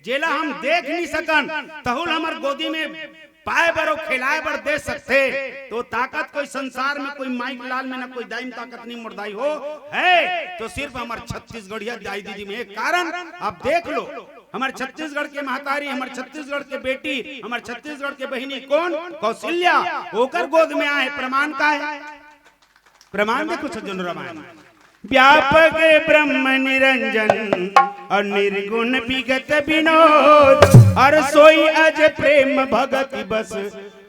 जेला हम देख नहीं सकन, तहु ल हमर गोदी में पाए बर अउ खिलाए बर दे सकथे, तो ताकत कोई संसार में, कोई माई के लाल में ना, कोई दाई में ताकत नहीं मोर दाई हो, है तो सिर्फ हमर छत्तीसगढ़िया दाई दीदी में। एक कारण आप देख लो, हमर छत्तीसगढ़ के महतारी, हमर छत्तीसगढ़ के बेटी, हमर छत्तीसगढ़ के बहिनी कौन? कौशल्या। ओकर गोद में आए, प्रमाण का है? प्रमाण देखो सज्जन रामायण, व्यापक ब्रह्म निरंजन और निर्गुण विगत विनोद, और सोई अज प्रेम भगति बस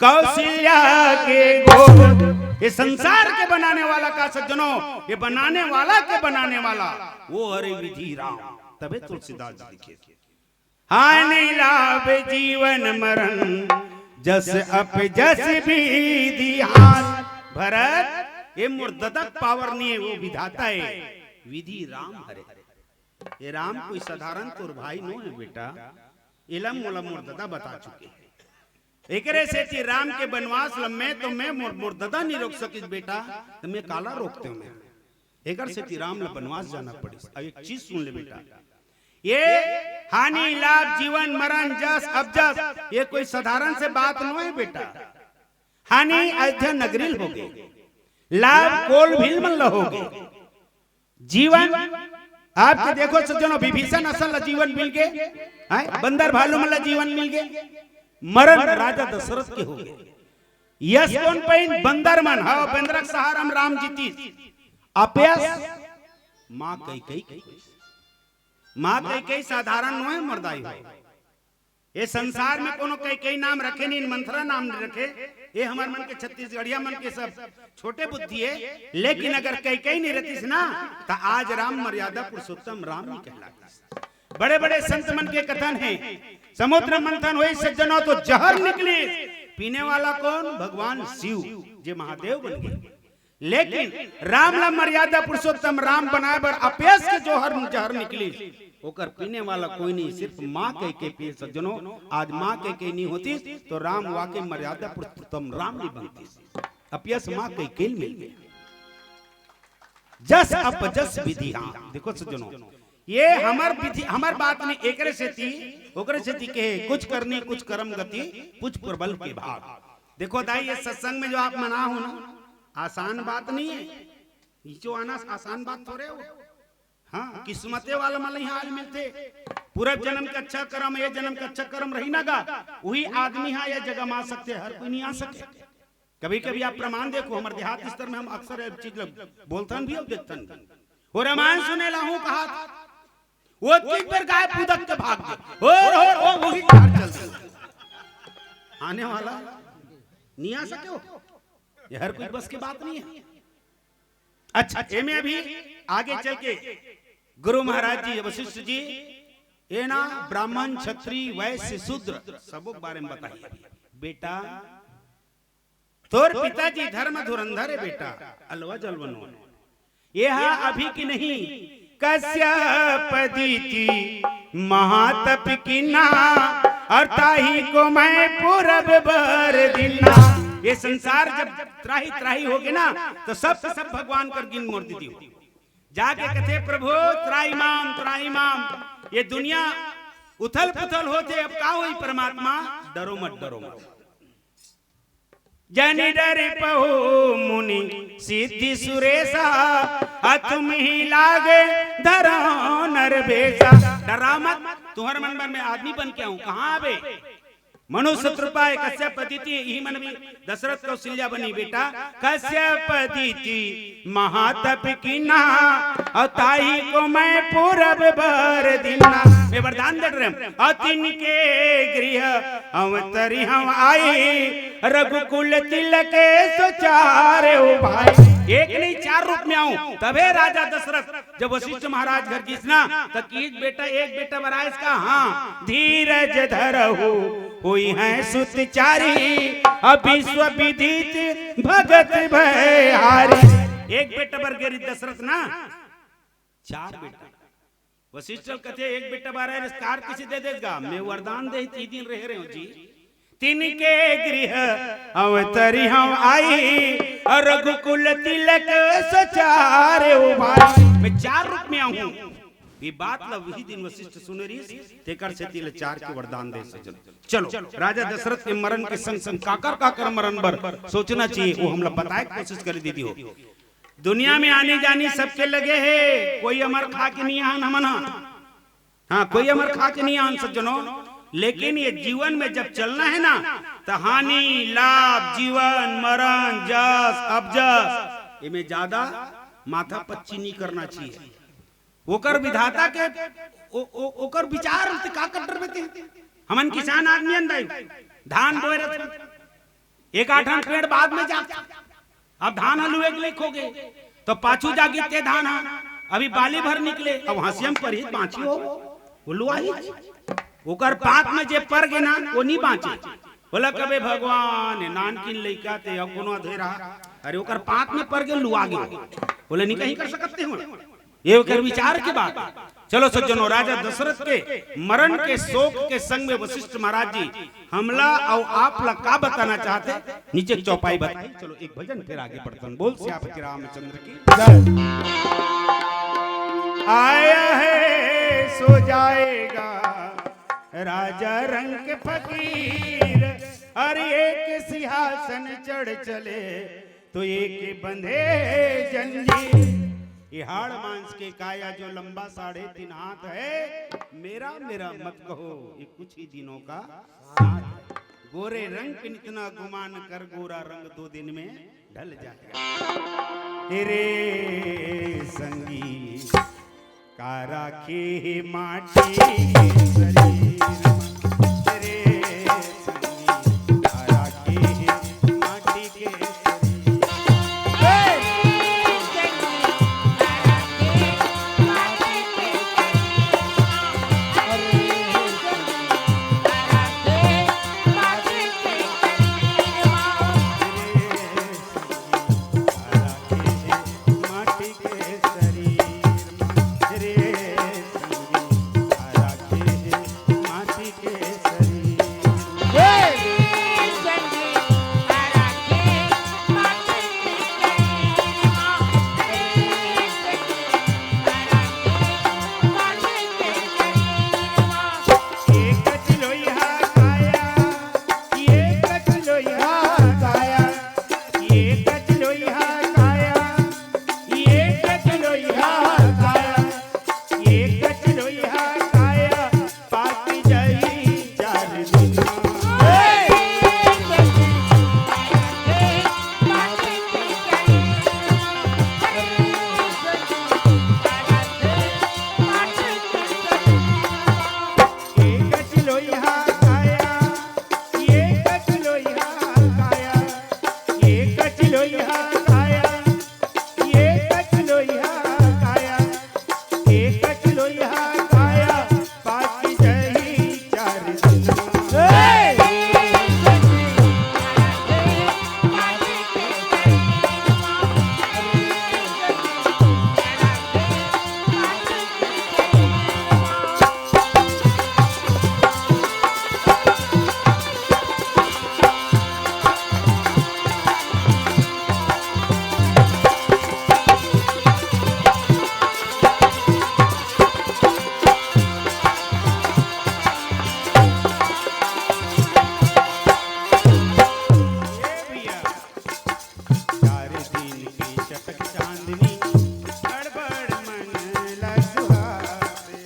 कौशल्या के गोद। ये संसार के बनाने वाला का सज्जनों, ये बनाने वाला के बनाने वाला वो हरे विधि राम। तबे तुलसीदास जी लिखे, हानि लाभ जीवन मरण, जस अप जस विधि हाथ। भरत, ये मोर ददक पावर नहीं है, वो विधाता है। विधि राम हरे। ये राम कोई साधारण तोर भाई नो हे बेटा, एला मोला मोर ददा बता चुके हे। एकरे सेती राम के बनवास ल मैं तो मैं मोर, मोर ददा नहीं रोक सकिस बेटा, त मैं काला रोकतेंव मैं। एकर सेती राम ल बनवास जाना पड़िस। अब एक चीज सुन ले बेटा, ये हानि लाभ जीवन मरण जस अबजस, ये कोई साधारण से बात नो हे बेटा। हानि अयोध्या नगरी ल होगे, लाभ कोल भील मन ल होगे। जीवन आपके देखो सज्जनों, विभीषण असन ल जीवन मिल गे, हैं? बंदर भालू मन ल जीवन मिल गे, मरण राजा दशरथ के होगे। यश कोन पाइन? बंदर मन। हाँ, बंदर के सहारा म राम जीतिस। अपयश माँ कैकेयी के। माँ कैकेयी साधारण नो हे, मरदाई हो। ये संसार में कोनो कैकेयी नाम रखे नहीं, मंथरा नाम नहीं रखे। ये हमर मन के छत्तीसगढ़िया मन के सब छोटे बुद्धि हे, लेकिन अगर कैकेयी नहीं रहतिस ना, त आज राम मर्यादा पुरुषोत्तम राम नहीं कहलातिस। बड़े बड़े संत मन के कथन हे, समुद्र मंथन होइस सज्जनों तो जहर निकलिस। पीने वाला कोन? भगवान शिव, जे महादेव बन गे। लेकिन राम ला मर्यादा पुरुषोत्तम राम बनाए बर अपयश के जोहर जहर निकलिस, ओकर पीने वाला कोई नहीं, सिर्फ माँ कैकेयी पिए सज्जनों। आज माँ कैकेयी नहीं होतिस तो राम वाकई मर्यादा पुरुषोत्तम राम नहीं बनतिस। अपयश माँ कैकेयी ल मिल गे। जस अपजस विधि। हाँ, देखो सज्जनों, ये हमर विधि, हमर बात नहीं, एकरे सेती, ओकरे सेती कहे, कुछ करनी, कुछ करम गति, कुछ प्रबल के भाग। देखो दाई, ये सत्संग में जो आप मन आए हो ना, आसान बात नहीं हे। नीचो आना आसान बात थोरे हो। हाँ, किस्मते वाला मन ल इहाँ आज मिलथे। पूर्व जन्म के अच्छा करम, ये जन्म के अच्छा करम रही ना गा, वही आदमी हा ये जगह में आ सकथे, हर कोई नहीं आ सके। कभी-कभी आप प्रमाण देखो, हमर देहात स्तर में हम अक्सर ये चीज ल बोलथन भी अउ देखथन भी। वो रामायण सुने ला हूँ कहा था, वो तीन बेर गाय पूदक के भाग गे। होर, होर, वो वही कार चल दी। आने वाला नहीं आ सके हो। ये हर कोई बस की बात नहीं है। अच्छा, एमे अभी आगे चल के गुरु महाराज जी, वशिष्ठ जी, ये ना ब्राह्मण, क्षत्रिय, वैश्य, शूद्र, सबो के बारे में बताइए। बेटा, तोर पिताजी धर्म धुरंधर हे बेटा, अलवा जलवा नो। ये हा अभी की नहीं, कश्यप दीति महातप कीन्हा, अउ ताहि को मैं पूरब बर दीन्हा। ये संसार जब त्राहि त्राहि होगे ना, तो सब के सब भगवान कर गिन मोर दीदी हो। जाके कथे, "प्रभु त्राहि माम, त्राहि माम।" ये दुनिया उथल पुथल होथे, अब का होही परमात्मा? डरो मत, डरो मत। जनि डरिपहु मुनि सिद्धि सुरेसा, अ तुम्हि लागे धरहु नर बेसा। डरा मत, तुंहर मन बर मैं आदमी बन के आहूं। कहां आबे? मनु सतरूपा, कश्यप अदिति, इही मन भी दशरथ कौशल्या बनी बेटा। कश्यप अदिति महातप कीन्हा, अउ ताहि को मैं पूरब बर दीन्हा। मैं वरदान दे रहेंव। अउ तिनके गृह अवतरिहंव आई, रघुकुल तिलक सो चारउ भाई। एक नहीं, चार रूप में आहूं, तभे राजा दशरथ जब वशिष्ठ महाराज घर गिस ना, त किहिस बेटा, एक बेटा बर आइस का? हां, धीरज धरहु होइहैं सुत चारी, अ विश्व विदित भगत भय हारी। एक बेटा बर गे रिहिस दशरथ ना, चार बेटा। वशिष्ठ ल कथे, "एक बेटा बर आए रिहिस, कार कइसे दे देस गा? मैं वरदान दे तीन दिन रहे रहेंव जी।" तिनके गृह अवतरिहंव आई, अउ रघुकुल तिलक सो चारउ भाई। मैं चार रूप में आहूं। ये बात ला वही दिन वशिष्ठ सुने रिहिस, तेकर सेती ले चार के वरदान दे सज्जन। चलो, राजा दशरथ के मरण के संग संग काकर काकर मरण बर सोचना चाहिए, वो हमला बताए के कोशिश करे दीदी हो। दुनिया में आनी जानी सबके लगे हे, कोई अमर खा के नहीं आन हमन हा। हां, कोई अमर खा के नहीं आन सज्जनों, लेकिन ये जीवन में जब चलना हे ना, त हानि, लाभ, जीवन, मरण, जस, अपजस, एमे ज्यादा माथा पच्ची नहीं करना चाहिए। ओकर विधाता के, ओ, ओ, ओकर विचार ते का कर डरबे ते? हमन किसान आदमी हन दाई, धान बोए रहथन, एक आठन पेड़ बाद में जात, अब धान ह लुए के लइक होगे, त पाछू जागे ते धान ह, अभी बाली भर निकले, अब हंसिया म परही बांची हो, वो लुआही। ओकर पात में जे पर गे ना, वो नहीं बांचे। बोला कबे भगवान, ये नानकिन लइका ते, अब कोनो अधेरा, अरे ओकर पात में पर गे, लुआ गे, बोले नहीं कहीं कर सकते हो। ये ओकर विचार के बात। चलो सज्जनों, राजा दशरथ के मरण के शोक के संग में वशिष्ठ महाराज जी हमला अउ आप ला का बताना चाहते, नीचे के चौपाई बताई। चलो एक भजन, फिर आगे बढ़तन। बोल सियापति रामचंद्र की। जय। आया है सो जाएगा राजा रंक फकीर, हर एक सिंहासन चढ़ चले तो एक बंधे जंजीर। ये हाड़ मांस के काया जो लंबा साढ़े तीन हाथ है, मेरा मेरा मत कहो, ये कुछ ही दिनों का साथ है। गोरे रंग के नितना गुमान कर, गोरा रंग दो दिन में ढल जाएगा। तेरे संगी का राखे हे माटी के शरीर मा। तेरे संगी का राखे हे माटी के शरीर। चार दिन की चटक चांदनी, गड़बड़ मन लसुहावे।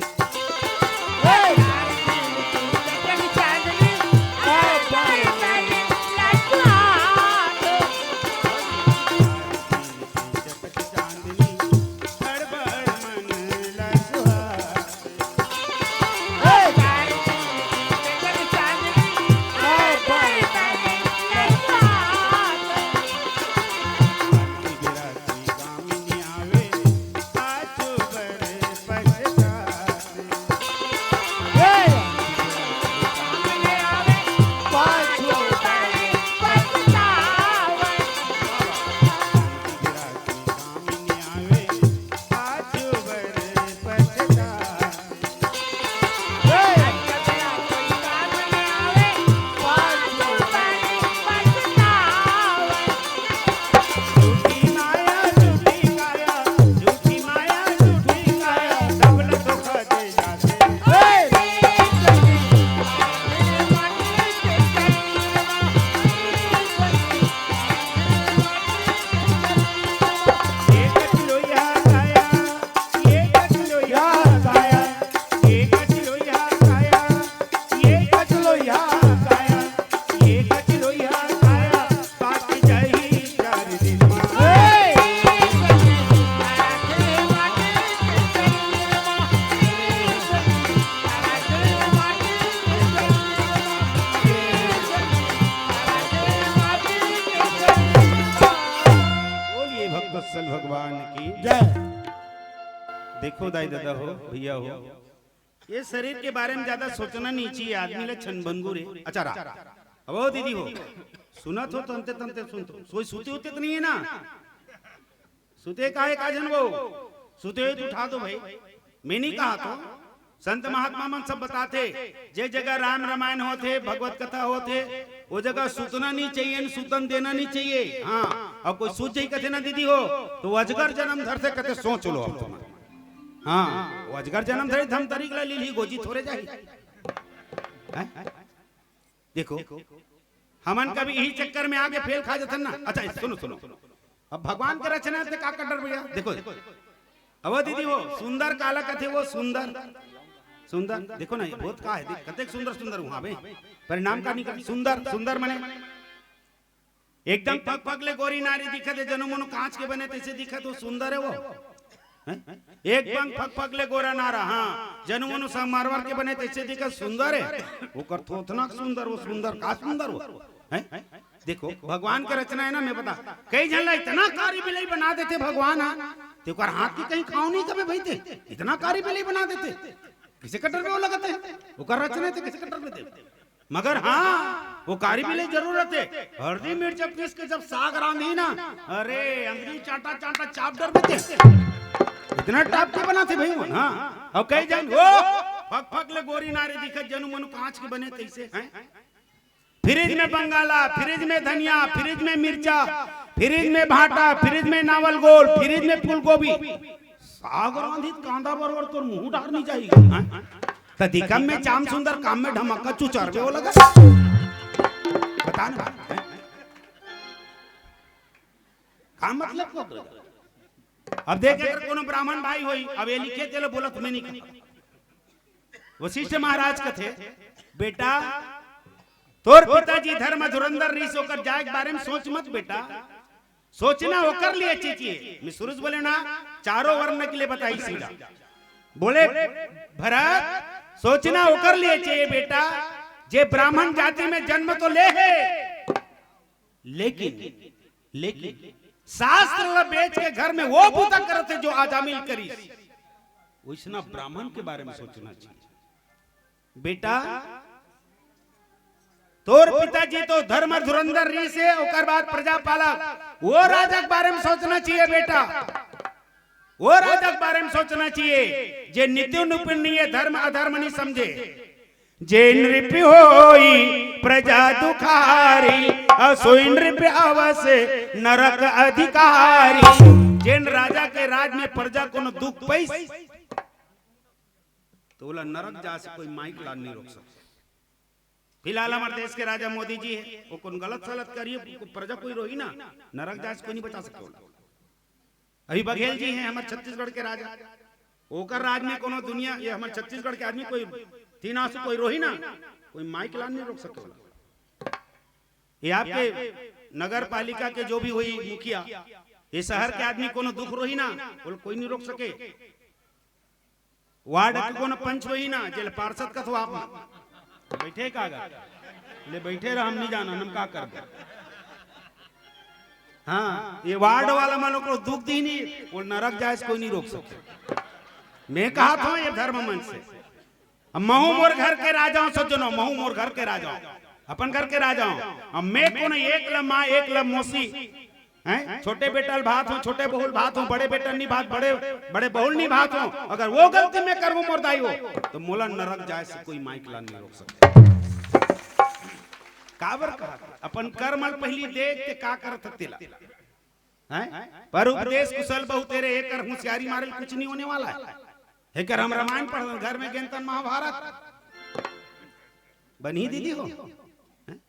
बोलिए भक्तवत्सल भगवान की। जय। देखो दाई ददा हो, भैया हो, ये शरीर के बारे में ज्यादा सोचना नहीं चाहिए, आदमी ला क्षणभंगुर हे। अच्छा रहा। अब ओ दीदी हो, सुनत हो तो अंते तंते सुनत हो, सोई सुते होते तो नहीं है ना? सुते काहे का जन वो? सुते हुए तो उठा दो भाई। मैं नहीं कहा तो, संत महात्मा मन सब बताथे, जे जगह राम रामायण होथे, भगवत कथा होथे, वो जगह सुतना नहीं चाहिए, न सुतन देना नहीं चाहिए। हाँ, अब कोई सूत जाई कथे ना दीदी हो, तो वो अजगर जन्म धरथे कथे, सोच लो अब तुम। हाँ, वो अजगर जन्म धरे, धमतरी के ला लीली गोजी थोड़े जाही। हैं? देखो, हमन कभी यही चक्कर में आगे फेल खा जाथन ना। अच्छा, सुनो, सुनो, अब भगवान के रचना ते का कर डर भैया? देखो, अब दीदी हो, सुंदर काला कथे वो सुंदर, सुंदर, देखो ना, ये बहुत का है, देख, कतेक सुंदर, सुंदर हुआ बे, परिणाम का निकल, सुंदर, सुंदर मने एकदम पग पग ले गोरी नारी दिखत हे, जनु मनु कांच के बने तैसे दिखत, वो सुंदर है वो। हैं? एकदम पग पग ले गोरा नारा, हाँ, जनु मनु संगमरमर के बने तैसे दिखत, सुंदर है। ओकर थोथना सुंदर, वो सुंदर का सुंदर वो। हैं? देखो, भगवान के रचना है ना, मैं बता, कई झन ला इतना कारी बिलाई बना देथे भगवान, हाँ, ते ओकर हाथ के कहीं खाव नहीं कबे भाई ते, इतना कारी बिलाई बना देथे। किसे कटर में वो लगत है, ओकर रचना है ते किसे कटर में दे। मगर हाँ, वो कारी बिलाई जरूर रथे। हल्दी मिर्च पीस के जब साग रांधी ना, अरे, अंगरी चाटा चाटा चाप डर देथे। इतना टाप के बनाथे भाई मन, हाँ। अब कई झन, ओ, फक फक ले गोरी नारी दिखत, जनु मनु कांच के बने तैसे, हैं? फ्रिज में बंगाला, फ्रिज में धनिया, फ्रिज में मिर्चा, फ्रिज में भाटा, फ्रिज में नावल गोल, फ्रिज में फूलगोभी, साग रांधित कांदा बरोबर तोर मुंह डार नहीं जाही। हैं? त दिखब में चाम सुंदर, काम में ढमक्का चुचरबे वो लगा। बता ना, हैं? का मतलब को? अब देख, अगर कोनो ब्राह्मण भाई होई, अब ये लिखे तेला बोलत मैं नहीं कहूं। वशिष्ठ महाराज कथे, बेटा, तोर पिताजी धर्म धुरंधर रिहिस, ओकर जाय के बारे में सोच मत बेटा, सोचना ओकर लिए चाहिए। मैं शुरू से बोले ना, चारों वर्ण के लिए बताई सीधा। बोले, भरत, सोचना ओकर लिए चाहिए बेटा, जे ब्राह्मण जाति में जन्म तो ले हे, लेकिन, लेकिन शास्त्र ला बेच के घर में वो बूता करत हे जो अजामिल करिस। वैसना ब्राह्मण के बारे में सोचना चाहिए। बेटा, तोर पिताजी तो धर्म धुरंधर रिहिस हे, ओकर बाद प्रजा पालक, वो राजा के बारे में सोचना चाहिए बेटा। वो राजा के बारे में सोचना चाहिए, जे नीति निपुण नहीं हे, धर्म अधर्म नहीं समझे। जे नृप होई प्रजा दुखारी, अउ सोई नृप अवस नरक अधिकारी। जेन राजा के राज में प्रजा कोनो दुख पइस, तो ओला नरक जा से कोई माइक लान नहीं रोक सकता। फिलहाल हमर देश के राजा मोदी जी हे, वो कोनो गलत सलत करिए, प्रजा कोई रोही ना, नरक जा से कोई नहीं बचा सकता ओला। अभी बघेल जी हैं हमर छत्तीसगढ़ के राजा, ओकर राज में कोनो दुनिया, ये हमर छत्तीसगढ़ के आदमी कोई तीन आंसू कोई रोही ना, कोई माइक लान नहीं रोक सकता ओला। ये आपके नगर पालिका के जो भी होही मुखिया, ये शहर के आदमी कोनो दुख रोही ना, ओला कोई नहीं रोक सके। वार्ड के कोनो पंच होही ना, जेला पार्षद कथो आप मन। बैठे का गा? ले बैठे रह, हम नहीं जाना, हम का करबे। हाँ, ये वार्ड वाला मन ओकरो दुख दिही नहीं, वो नरक जाय से कोई नहीं रोक सके। मैं कहत हंव ये धर्म मंच से, अब महूं मोर घर के राजा हंव, सज्जनो, महूं मोर घर के राजा हंव, अपन घर के राजा हंव। अब मैं कोनो एक लब माँ, एक लब मौसी, हैं? छोटे बेटा ल भात हंव, छोटे बहू ल भात हंव, बड़े बेटा ल नहीं भात, बड़े, बड़े बहू ल नहीं भात हंव। अगर वो गलती मैं करहूं मोर दाई हो, तो मोला नरक जाय से कोई माइक लान नहीं रोक सके। काबर कहा? अपन कर्म ल पहिली देख के का करत हस तेला। हैं? पर उपदेश कुशल बहुतेरे, एकर होशियारी मारे ल कुछ नहीं होने वाला है। एकर हम रामायण पढ़न, घर में गेंतन महाभारत। बनही दीदी हो? हैं?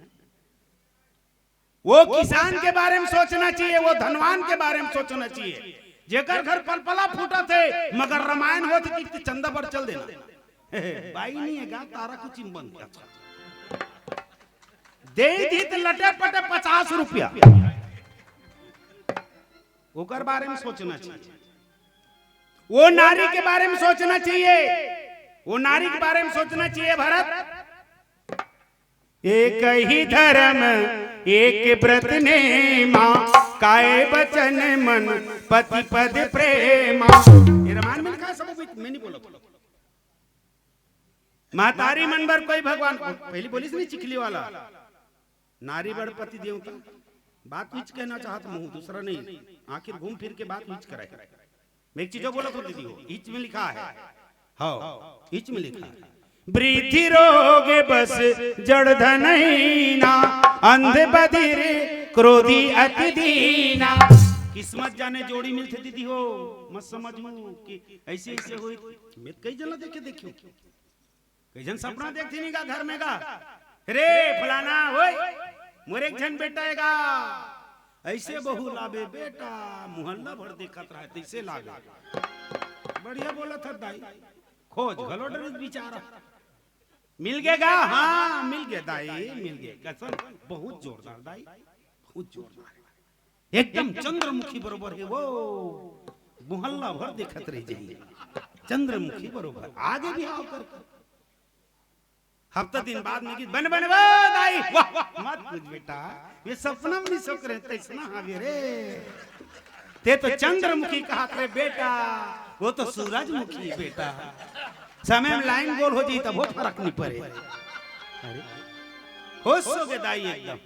वो किसान के बारे में सोचना चाहिए, वो धनवान के बारे में सोचना चाहिए, जेकर घर पलपला फूटत हे, मगर रामायण होत कि चंदा बर चल देना। बाई नहीं हे गा, तारा कुछ बन गया। दे दी त लटे पटे पचास रुपया। ओकर बारे में सोचना चाहिए, वो नारी के बारे में सोचना चाहिए, वो नारी के बारे में सोचना चाहिए भरत। एक ही धर्म एक व्रत नेमा, काय बचन मन पति पद प्रेमा। ये रामायण में लिखा है, सब मैं नहीं बोला। महतारी मन बर कोई भगवान, पहिली बोलिस नहीं चिखली वाला, नारी बड़ पति देवता। बात कुछ कहना चाहत हूँ, दूसरा नहीं, आखिर घूम फिर के बात कुछ करे। मैं एक चीजो बोलत हूँ दीदी हो, इच में लिखा है। हाँ, इच में लिखा है। वृद्धि रोग बस जड़ धनहीना, अंध बधिर क्रोधी अति दीना। किस्मत जाने जोड़ी मिलथे दीदी हो, मत समझू कि ऐसे ऐसे होई। मैं कई जन ला देखे देखियो, कई जन सपना देखथे नहीं गा घर में गा, रे फलाना, ओए मोर एक झन बेटा हे गा, ऐसे बहू लाबे बेटा, मोहल्ला भर देखत रहे, तैसे लाबे। बढ़िया बोलत हस दाई, खोज घलो डरिस बिचारा। मिल गे गा? हाँ, मिल गे दाई, मिल गे। कसम, बहुत जोरदार दाई, बहुत जोरदार। एकदम चंद्रमुखी बरोबर हे वो, मोहल्ला भर देखत रह जाही। चंद्रमुखी बरोबर, आगे बिहाव कर। हफ्ता दिन बाद में गीत बन बन वो दाई, वाह, मत पूछ बेटा, ये सपना में नहीं सोच रहे, तैसना हावे रे। ते तो चंद्रमुखी कहत रहे बेटा, वो तो सूरजमुखी बेटा। समय में लाइन गोल हो जाई तब वो फरक नहीं पड़े। अरे, खुश हो गे दाई एकदम।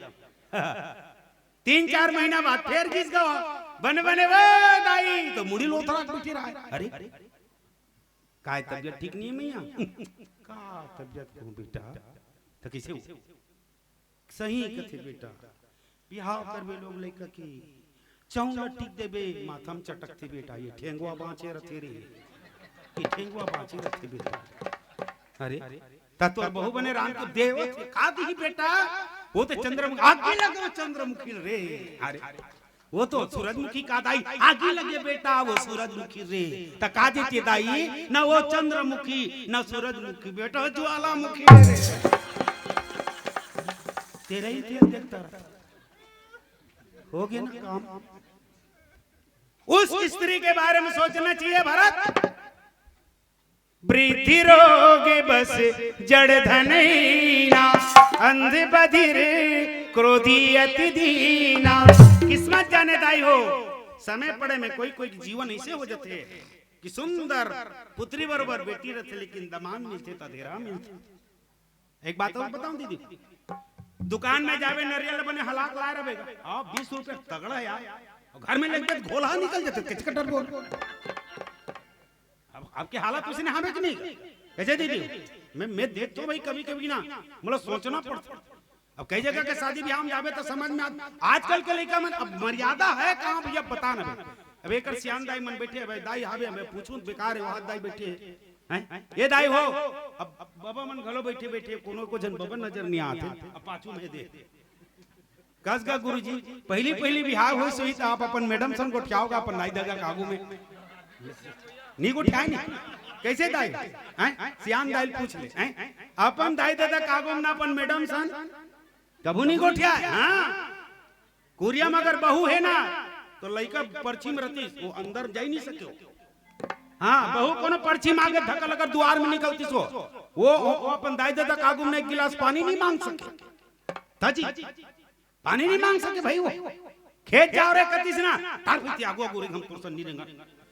तीन चार महीना बाद फेर गीस गा, बने बने वो दाई, तो मुड़ी लोथरा के बइठे रहे। अरे, काय तबियत ठीक नहीं है मैया? का तबियत हो बेटा? तो कैसे हो? सही कथे बेटा, बिहाव करबे लोग लइका के, चौंगला टिक देबे, माथा में चटकथे बेटा, ये ठेंगवा बाँचे रथे रे, ये ठेंगवा बाँचे रथे बेटा। अरे, त तोर बहू बने राम के देव थे, का दिही बेटा? वो तो चंद्रमुखी, आगी लगे वो चंद्रमुखी रे। अरे, वो तो सूरजमुखी का दाई, आगी लगे बेटा वो सूरजमुखी रे। त का देते दाई, ना वो चंद्रमुखी, ना सूरजमुखी, बेटा ज्वालामुखी रे। तेरा ही तेल देखता रहा। हो गया ना काम। उस स्त्री के बारे में सोचना चाहिए भरत। वृद्धि रोग बस जड़ धनहीना, अंध बधिर क्रोधी अति दीना। किस्मत जाने दाई हो, समय पड़े में कोई कोई जीवन ऐसे हो जाते कि सुंदर पुत्री बरोबर बेटी रहते, लेकिन दमांद मिलते त अधेरा मिलते। एक बात और बताऊं दीदी, दुकान में जाबे नरियल बने हलाक लाए रहबे, हाँ, बीस रुपया तगड़ा है यार, और घर में लेके घोला निकल जाते, किचकटर बोल। अब आपके हालत उसने हमें कि नहीं? कैसे दीदी? मैं मैं देखता हूँ भाई, कभी कभी ना, मतलब, सोचना पड़ता। अब कई जगह के शादी ब्याह में जाबे तो समझ में आ, आजकल के लइका मन अब मर्यादा है कहाँ भैया, बता ना भाई। अब एक सियान दाई मन बैठे, भाई दाई हावे, मैं पूछूं बेकार है, वहां दाई बैठे हैं, ये दाई हो, अब बाबा मन घलो बैठे बैठे, कोनो को झन बाबा नजर नहीं आते, अब पाछू में दे। कस गा गुरुजी, पहली पहली बिहाव होइस होही त आप अपन मैडम सन गोठियाव गा अपन दाई ददा के आगू में। नहीं गोठियाय नहीं। कैसे दाई? हैं? सियान दाई पूछ ले। हैं? अपन दाई ददा के आगू में ना अपन मैडम सन कभू नहीं गोठियाय। हाँ। कुरिया में अगर बहू है ना, तो लइका परछी में रहतिस, वो अंदर जाई नहीं सके। हाँ, बहू कोनो परछी में आगे धक्का लगा दुआर में निकलतिस वो। वो, वो, वो अपन दाई ददा के आगू में एक गिलास पानी नहीं मांग सके। ताजी। पानी नहीं मांग सके भाई वो। खेत जाव रे कतिस ना, तार पीती आगू आगू रे, हम तोर सन नहीं रेंगा,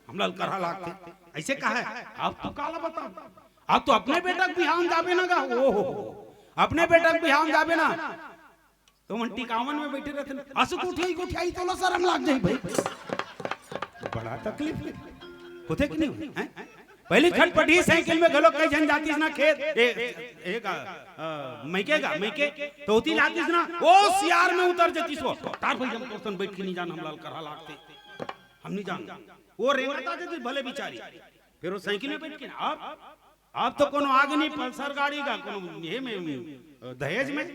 हमला करहा लागथे। ऐसे कहा है। अब तो काला बता, अब तो अपने बेटा के बिहाव में जाबे ना गा, ओ हो हो, अपने बेटा के बिहाव में जाबे ना, तो मन टिकावन में बैठे रहते ना, आंसू गोठियाई गोठियाई तोला शरम लाग जाई भाई। बड़ा तकलीफ है। होथे कि नहीं होथे? हैं? पहली खटपटी साइकिल में घलो कई झन जातिस ना खेत, ए, ए, ए का, अ, मइके का, मइके, तो ओती लातिस ना, ओ सियार में उतर जतिस वो। तार भाई हम तोर सन बैठ के नहीं जान, हमला करहा लागथे, हम नहीं जान। वो रेंगत आतिस भले बिचारी, फिर वो साइकिल में बैठ के ना, अब, अब तो कोनो आगे नहीं, पल्सर गाड़ी का, कोनो ये में, अ, दहेज में,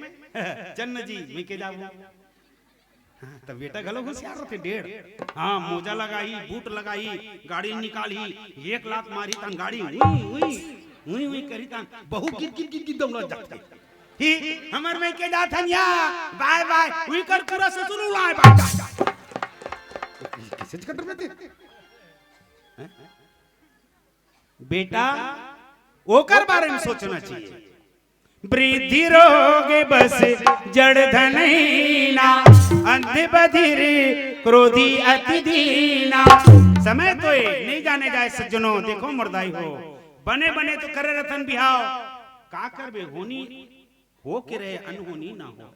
चन्न जी, मइके जाबो। हाँ, त बेटा घलो होशियार रथे, डेढ़। हाँ, मोजा लगाही, बूट लगाही, गाड़ी निकालही, एक लात मारही तहान गाड़ी, उई, उई, उई, उई करही तहान, बहू गित, गित, गित, गित दौड़त जाथे। ही, हमर मइके जाथन या, बाय, बाय, उई कर पूरा ससुर उलाय, बाय, बाय, बाय। कैसे कटर में थे? हैं? बेटा, ओकर बारे में सोचना चाहिए। वृद्धि रोग बस जड़ धनहीना, अंध बधिर क्रोधी अति दीना। समय तो ए, नहीं जाने जाए सज्जनों, देखो मोर दाई हो, बने बने तो करे रथन बिहाव, का करबे, होनी हो के रहे, अनहोनी ना हो।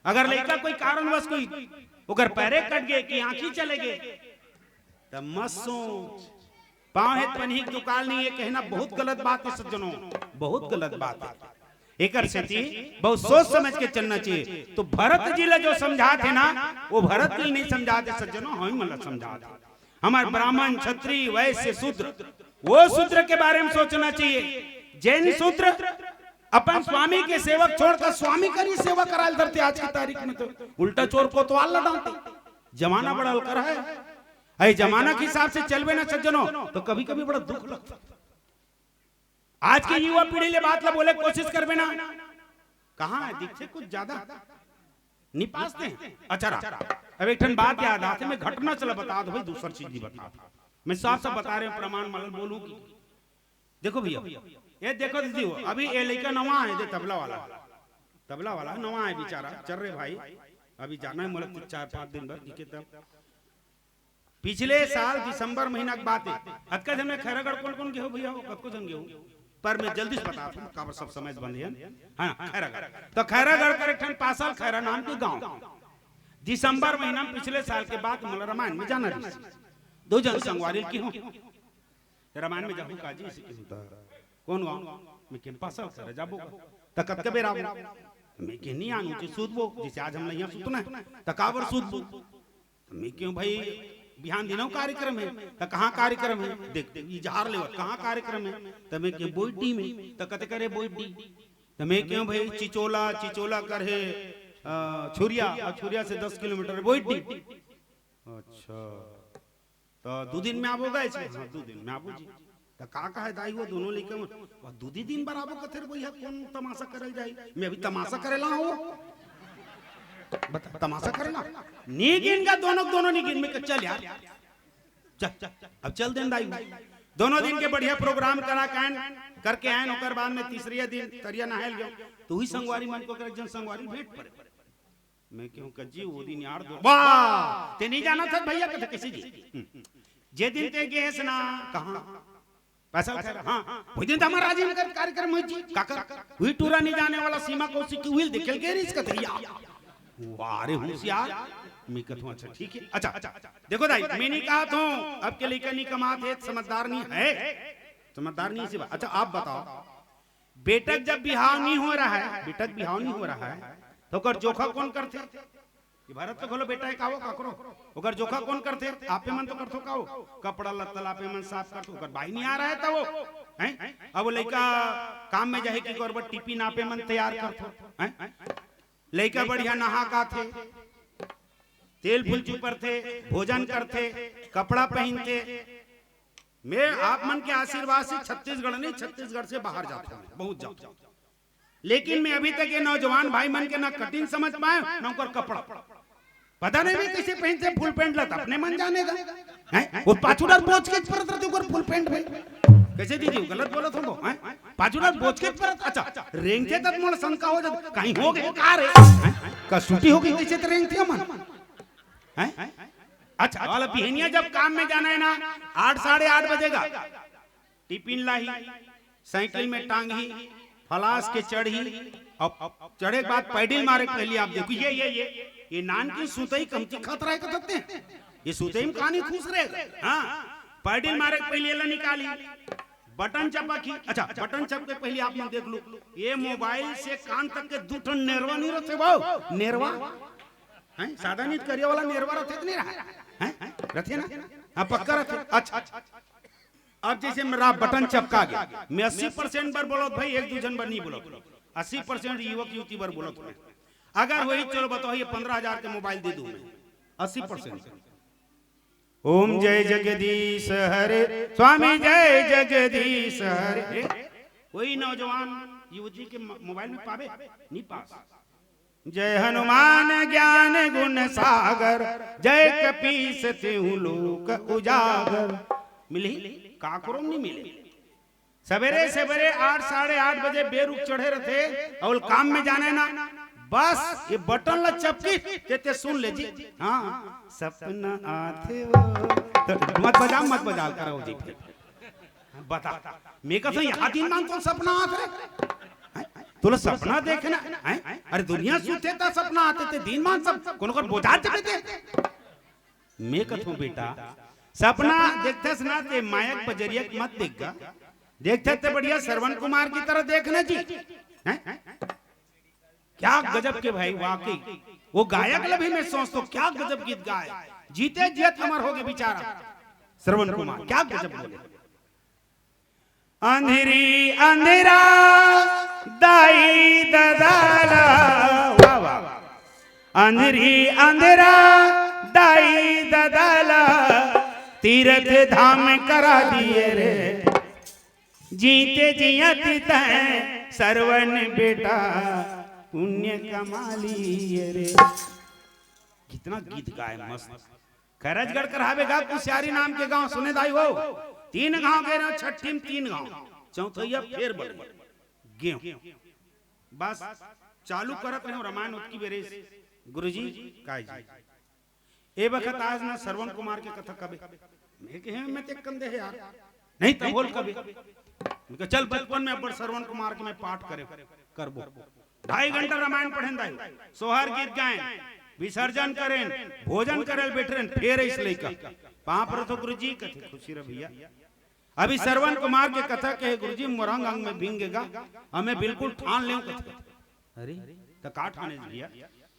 अगर लइका कोई कारणवश कोई ओकर पैरे कट गे कि आंखी चले गे, त मत सोच, पाँव हे त पनही के दुकाल नहीं, ये कहना बहुत गलत बात हे सज्जनों, बहुत गलत बात हे। एकर सेती बहुत सोच समझ के चलना चाहिए। तो भरत जी ला जो समझात हे ना, वो भरत जी ला नहीं समझात हे सज्जनों, हम मन ला समझात हे। हमार ब्राह्मण, क्षत्रिय, वैश्य, शूद्र, वो शूद्र के बारे में सोचना चाहिए। जैन शूद्र अपन स्वामी के सेवक छोड़कर स्वामी कर ही सेवा कराय ल धरथे। आज की तारीख में तो उल्टा चोर कोतवाल ला डांटथे। जमाना बड़ा अलकर हे। अरे जमाना के हिसाब से चलबे ना सज्जनों, तो कभी कभी बड़ा दुख लगथे। आज के युवा पीढ़ी ले बात ला बोले के कोशिश करबे ना, कहाँ हे, दिखथे कुछ ज्यादा नहीं पासते हैं। अच्छा रहा, अब एक ठन बात याद आथे, मैं घटना चला बता दो भाई, दूसर चीज नहीं बता दो। मैं साफ साफ बता रहे हूँ, प्रमाण मल बोलूँ कि देखो भैया, ये देखो दीदी हो, अभी ये लइका नवा हे, दे तबला वाला, तबला वाला नवा हे बेचारा, चल रे भाई, अभी जाना हे मोला तो चार पाँच दिन भर, ठीक हे तब। पिछले साल दिसंबर महीना के बात हे, अतका झन में खैरागढ़ कोन कोन गे हो भैया हो, कतको झन गे हो, पर मैं जल्दी से बतात हूँ, काबर सब समय से बंधे हे। हाँ, खैरागढ़। तो खैरागढ़ कर एक ठन पासल खैरा नाम के गांव, दिसंबर महीना में पिछले साल के बात, मोला रामायण में जाना रहिस। दो झन संगवारी ल केहेंव, रामायण में जाहूँ काजी, इसे केहेंव त कोन गांव? मैं केहेंव पासल खैरा, जाबो का? त कतका बेर आबो? मैं केहेंव नहीं आनूं, जे सूतबो, जैसे आज हमला इहाँ सूतना हे, त काबर सूतबो? त मैं केहेंव भाई, बिहान दिनों कार्यक्रम हे, त कहाँ कार्यक्रम हे? देख, इजहार लेवत, कहाँ कार्यक्रम हे? त मैं केहेंव बोईडी में, त कते करे बोईडी? त मैं केहेंव भाई, चिचोला, चिचोला कर हे, अ, छुरिया, अउ छुरिया से दस किलोमीटर हे बोईडी। अच्छा, त दू दिन में आबो गा? हाँ, दू दिन में आबो जी। त का कहे दाई हो, दोनों लइका मन, "वाह, दू दी दिन बर आबो कथे रे भैया, कोन तमाशा करे ल जाही? मैं अभी तमाशा करे ल आय हों?" बता, तमाशा करे ल? नहीं गिन गा, दोनों, दोनों नहीं गिन। मैं केहेंव चल यार, चल, अब चल देन दाई हो। दोनों दिन के बढ़िया प्रोग्राम करा के आयन, करके आयन, ओकर बाद में तीसरे दिन तरिया नहाय ल गेंव, त उही संगवारी मन के ओकर एक झन संगवारी भेंट परे। मैं केहेंव कज्जी, वो दिन यार दो, वाह, ते नहीं जानत हस भैया, कथे कइसे जी? हम्म। जे दिन ते गे हस ना, कहाँ? पासल खैरा, हाँ, वही दिन त हमर राजिम कर कार्यक्रम होइस जी, काकर? उही टूरा नहीं जाने वाला सीमा कौशिक के उही ल देखे ल गे रहिस कथे या। वाह रे होशियार, मैं कथों अच्छा ठीक हे। अच्छा, देखो दाई, मैं नहीं कहत हों, अब के लइका नहीं कमात हे, समझदार नहीं हे, समझदार नहीं हे। अच्छा आप बताओ, बेटा के जब बिहाव नहीं हो रहा हे, बेटा के बिहाव नहीं हो रहा हे, त ओकर जोखा कोन करथे? ये भरत तो घलो बेटा हे का वो काकरो, ओकर जोखा कोन करथे? आपे मन तो करथो का वो? कपड़ा लत्ता ल आपे मन साफ करथो, ओकर बाई नहीं आ रहा हे त वो, हैं? अब वो लइका काम में जाही कि ओकर बर टिफिन आपे मन तैयार करथो, हैं? लइका बढ़िया नहा के आथे, तेल फूल चुपरथे, भोजन करथे, कपड़ा पहिनथे। मैं आप मन के आशीर्वाद से छत्तीसगढ़ नहीं, छत्तीसगढ़ से बाहर जात हों, बहुत जात हों। लेकिन मैं अभी तक ये नौजवान भाई मन के ना cutting समझ पाएंव, ना ओकर कपड़ा। पता नहीं भी कइसे पहिनथे full pant ला, त अपने मन जाने गा। हैं? वो पाछू डहर बोच के परत रहिथे ओकर full pant में। कइसे दीदी, गलत बोलत हों वो, हैं? पाछू डहर बोच के परत, अच्छा, रेंगथे त मोला शंका हो जाथे, कहीं हो गे का रे? हैं? कसूती हो गे, कइसे त रेंगथे हमन? हैं? अच्छा, वाला बिहनिया जब काम में जाना हे ना, आठ, साढ़े आठ बजे गा, टिफिन लाही, साइकिल में टांगही, फलास के चढ़ही, अउ चढ़े के बाद पैडिल मारे के पहिली आप देखो, ये, ये, ये, ये नानकिन सुतई कमती खतरा हे कथे। ये सुतई में कहानी खुश रहे। हाँ, पैडिल मारे के पहिली एला निकालही, बटन चपकही। अच्छा, बटन चपके पहिली आप मन देख लो, ये मोबाइल से कान तक के दू ठन नेरवा नहीं रहिथे वो, नेरवा। हैं? सादा नहीं त करिया वाला नेरवा रहिथे कि नहीं रहा? हैं? रहिथे ना? हाँ, पक्का रहिथे। अच्छा, अब जइसे मेरा बटन चपका गे, मैं अस्सी percent बर बोलत हों भाई, एक दू झन बर नहीं बोलत हों, अस्सी percent युवक युवती बर बोलत हों। अगर होही, चलो बताओ, ये पंद्रह हजार के मोबाइल दे दूं मैं, अस्सी percent। ओम जय जगदीश हरे, स्वामी जय जगदीश हरे। कोई नौजवान युवती के म-, मोबाइल में पाबे? नहीं पास। जय हनुमान ज्ञान गुण सागर, जय कपीस तिहुँ लोक उजागर। मिलही? काकरो नहीं मिले। सवेरे सवेरे आठ, साढ़े आठ बजे बेरुख चढ़े रहिथे अउ काम में जाना हे ना, बस ये बटन ला चपकी, ते, ते सुन ले जी। हाँ, सपना आथे वो। त मत बजा, मत बजा, करो जी फिर। बता, मैं कथों, यहाँ दिन मान तो सपना आथे रे? हैं? तोला सपना देखना हे? अरे दुनिया सुते त सपना आथे, ते दिन मान सब कोनो कर बोझा चले थे। मैं कथों बेटा, सपना देखथस ना ते मायक बजरिया के मत देख गा। देखथस ते बढ़िया श्रवण कुमार की तरह देखना जी। हैं? क्या गजब के भाई, वाकई वो गायक ल भी मैं सोचतो, क्या गजब गीत गाए, जीते जियत अमर होगे बेचारा श्रवण कुमार, क्या गजब बोले। अंधेरी अंधेरा दाई ददाला, वाह, वाह, वाह। अंधेरी अंधेरा दाई ददाला, तीरथ धाम करा दिए रे। जीते जियत तैं सरवन बेटा, पुण्य कमा लिए रे। कितना गीत गाए मस्त। खैरजगढ़ कर हावे गा कुसियारी नाम के गांव, सुने दाई हो। तीन गांव गे रहे, छठी में तीन गांव, चौथैया फेर बन गे। बस चालू करत रहे रामायण ओतकी बेरे से। गुरुजी, काय जी? ए बखत आज ना श्रवण कुमार के कथा कबे। मैं कहे, मैं ते कम दे हे यार। नहीं, तब बोल कबे। मैं कहे, चल बचपन में अब्बड़ श्रवण कुमार के मैं पाठ करे, करबो। ढाई घंटा रामायण पढ़ेन दाई, सोहर गीत गाएन, विसर्जन करेन, भोजन करे ल बैठेन, फेर इस लइका पाँव परत हों, गुरुजी, कथे खुशी रह भैया। अभी श्रवण कुमार के कथा कहे, गुरुजी, मोर अंग अंग में भींग गे गा, अउ मैं बिल्कुल ठान लेंव कथे। अरे, त का ठानेस भैया?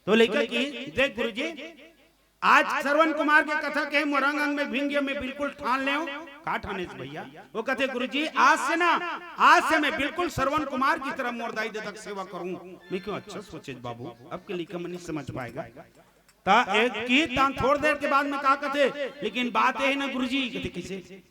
तो लइका कहिस, देख गुरुजी, आज श्रवण कुमार के कथा कहे, मोर अंग अंग में भींग गे, मैं बिल्कुल ठान लेंव। का ठानेस भैया? वो कथे, गुरुजी, आज से ना, आज से मैं बिल्कुल श्रवण कुमार की तरह मोर दाई ददा के सेवा करूं। मैं कहेंव, अच्छा सोचेस बाबू, अब के लइका मन नहीं समझ पाएगा। त एक की तान थोड़ देर के बाद में का कथे, लेकिन बात ये हे ना गुरुजी, कथे, किसे?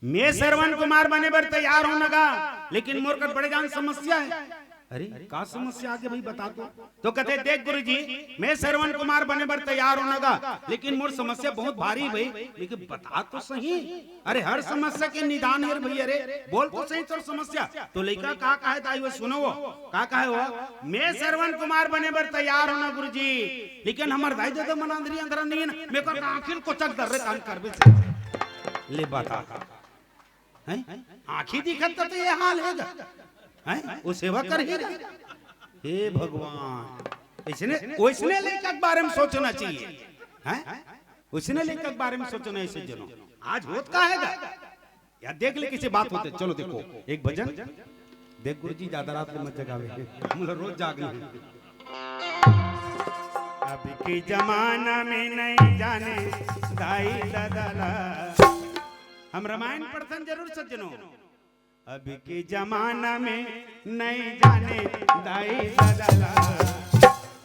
मैं श्रवण कुमार बने बर तैयार हों ना गा, लेकिन मोर कर बड़े जान समस्या हे। अरे, का समस्या आगे भाई, बता तो। तो कथे, देख गुरुजी, मैं श्रवण कुमार बने बर तैयार हों ना गा, लेकिन मोर समस्या बहुत भारी भाई। मैं कहेंव, बता तो सही। अरे, हर समस्या के निदान हे रे भैया रे, बोल तो सही तोर समस्या। तो लइका का कहे दाई वो सुनो वो, का कहे वो, मैं श्रवण कुमार बने बर तैयार हों ना गुरुजी, लेकिन हमर दाई ददा मन अंधरी अंधरा नहीं हे ना, मैं कहेंव आँखी ल कोचक दर रे, काम करबे से। ले बता। हैं? आँखी दिखत त ये हाल हे गा। हैं? वो सेवा करही रे। हे भगवान, इसने, ओइसने लइका के बारे में सोचना चाहिए। हैं? ओइसने लइका के बारे में सोचना हे, अइसे जनों। आज होत का हे गा? या देख ले, किसी बात होते। चलो देखो, एक भजन। देख गुरुजी, ज्यादा रात में मत जगावे, मोला रोज जागना हे। अब के जमाना में नहीं जाने दाई ददा ला। हम रामायण पढ़थन जरूर सज्जनों। अब के जमाना में नहीं जाने दाई ददा ला।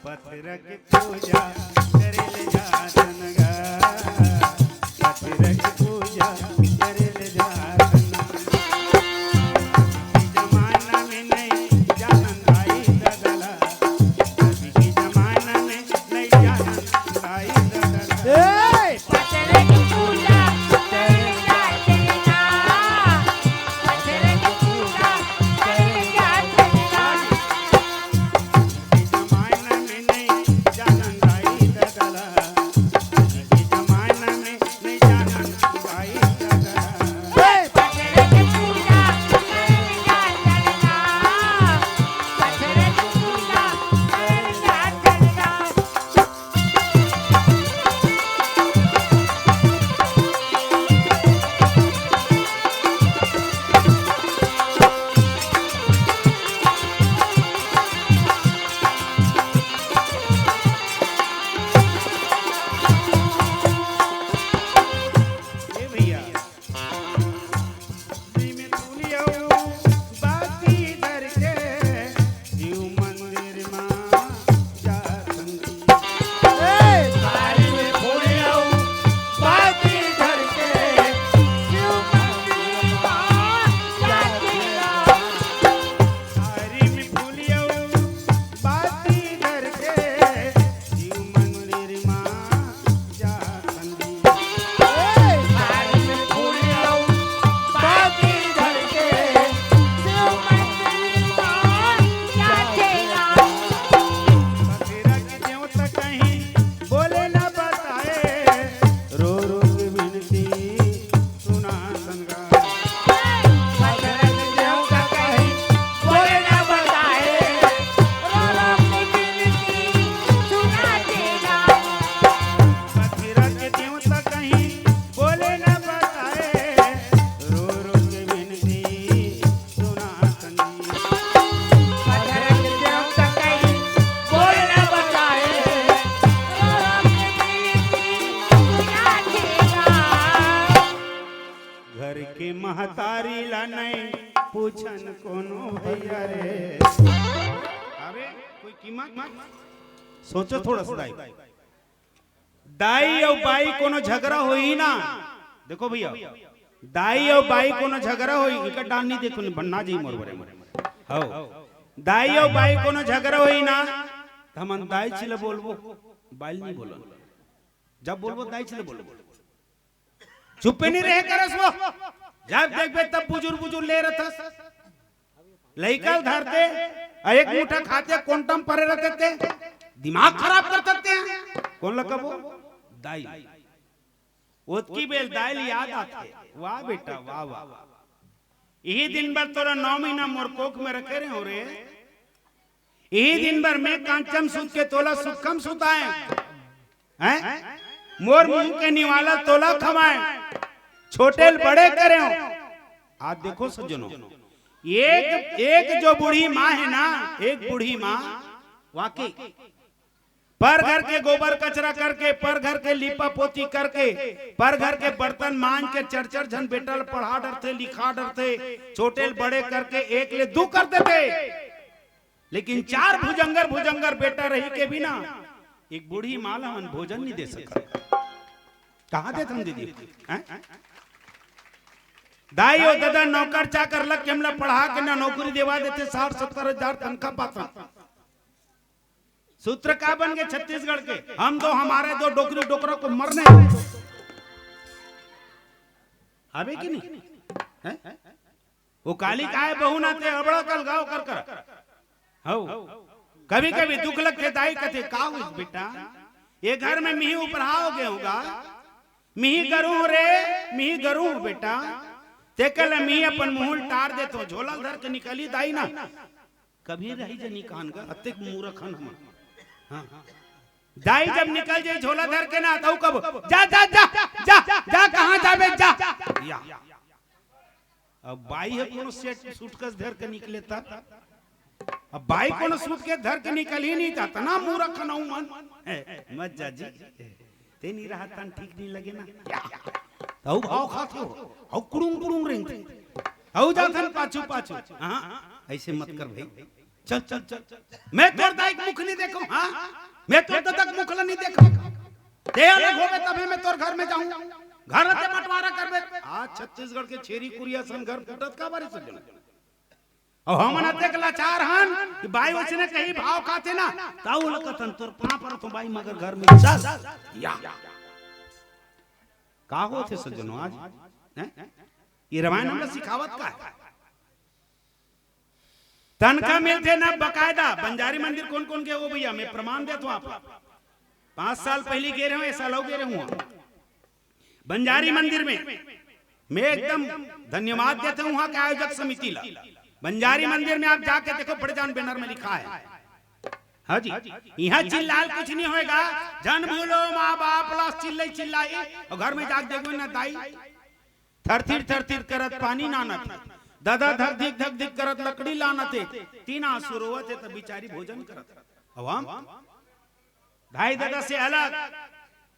पत्थर के पूजा करे ले जाथन गा, पत्थर के पूजा करे ले जाथन। जमाना में नहीं जानन दाई ददा ला, अभी के जमाना में नहीं जानन दाई ददा ला। ए! पत्थर के पूजा करे ले जाथन गा, पत्थर के पूजा करे ले जाथन गा। जमाना में नहीं जानन दाई ददा ला, जमाना में नहीं जानन दाई ददा। महतारी ला नहीं पूछन कोनो भैया रे। अबे कोई कीमत मत सोचो थोड़ा सा दाई। दाई अउ बाई कोनो झगड़ा होही ना, देखो भैया, दाई अउ बाई कोनो झगड़ा होही, इकर डाल नहीं देखो, नहीं बनना जी मोर बरे मोर। हौ, दाई अउ बाई कोनो झगड़ा होही ना, त हमन दाई चिला बोलबो, बाई नहीं बोलन। जब बोलबो दाई चिला बोलबो। चुप्पे नहीं रहे करस वो। जब देखबे तब बुजुर बुजुर ले रहथस। लइका ल धरते, अउ एक मुठा खाते, कोंटम परे रहते ते। दिमाग खराब कर देते हैं। कोन ल कबो? दाई। ओतकी बेल दाई ल याद आथे। वाह बेटा, वाह, वाह। इही दिन बर तोला नौ महीना मोर कोख में रखे रहे हो रे। इही दिन बर मैं कांचम सूत के तोला सुखम सुताए। हैं? मोर मुंह के निवाला तोला खवाए। छोटे ल बड़े करे हो। आज देखो सज्जनों, एक, एक जो बूढ़ी माँ है ना, एक बूढ़ी माँ वाकई पर घर के गोबर कचरा करके, पर घर के लीपा पोती करके, पर घर के बर्तन मांज के चार चार झन बेटा ल पढ़ा डरथे, लिखा डरथे, छोटे ल बड़े करके एक ले दू कर देथे। लेकिन चार भुजंगर भुजंगर बेटा रही के भी ना, एक बूढ़ी माँ ल हमन भोजन नहीं दे सकत। कहाँ देथन दीदी? हैं? दाई अउ ददा नौकर चाकर लग के हमला पढ़ा के ना नौकरी देवा देते, साठ सत्तर हजार तनखा पाथन। सूत्र का बन गए छत्तीसगढ़ के? हम दो, हमारे दो, डोकरी डोकरा को मरने। हवे कि नहीं? हैं? वो काली काय बहू ना ते अबड़ा कल गाँव कर कर। हौ। कभी कभी दुख लगथे दाई कथे, "का होइस बेटा? ये घर में मिही उपराव गे होगा। मिही गरू रे, मिही गरू बेटा।" तेकर ले मिही अपन मुँह ल टार देथों, झोला ल धर के निकली दाई ना। कभी रही जनी कान का, अतेक मूरख हन हमन। हाँ। दाई जब निकल जाई झोला धर के ना, तऊ कब, "जा, जा, जा, जा, जा, कहाँ जाबे, जा।" या। अब बाई ह कोनो सेट सूट कस धर के निकले त, अब बाई कोनो सूट के धर के निकलही नहीं त, अतना मूरख हन हमन। ए, मत जा जी। ते नहीं रहा तन ठीक नहीं लगे ना। या। तऊ भाव खाथे हो, अउ कुड़ुंग कुड़ुंग रेंगथे। अउ जाथन पाछू पाछू। हाँ, ऐसे मत कर भाई। चल, चल, चल। मैं तोर दाई के मुख नहीं देखो, हाँ? मैं तोर ददा के मुख ला नहीं देखो। ते अलग होबे तभे मैं तोर घर में जाहूँ। घर ते बंटवारा करबे। आज छत्तीसगढ़ के छेरी कुरिया सन घर फूटत का बारी से जन। अउ हमन अतेक लाचार हन कि बाई ओसने कहीं भाव खाथे ना, तऊ ल कथन तोर पाँव परथों बाई मगर घर में चल। या। का होथे सज्जनों आज? हैं? ये रामायण हमला सिखावत का है? तनखा मिलथे ना बकायदा। बंजारी मंदिर कोन कोन गे हो भैया? मैं प्रमाण देथों आप। पाँच साल पहिली गे रहेंव, ए साल अउ गे रहेंव। बंजारी मंदिर में मैं एकदम धन्यवाद देथों उहाँ के आयोजक समिति ला। बंजारी मंदिर में आप जाके देखो, बड़े जान बैनर में लिखा है। हाँ जी, इहाँ चिल्लाल कुछ नहीं होएगा। झन भूलो माँ बाप ला, चिल्लाई चिल्लाई। अउ घर में जाके देखबे ना दाई, थरथिर थरथिर करत पानी लानत हे, ददा धक धिक धक धिक करत लकड़ी लानत हे, तीन आंसू रोवत हे त बिचारी भोजन करत हे। अउ हम दाई ददा से अलग,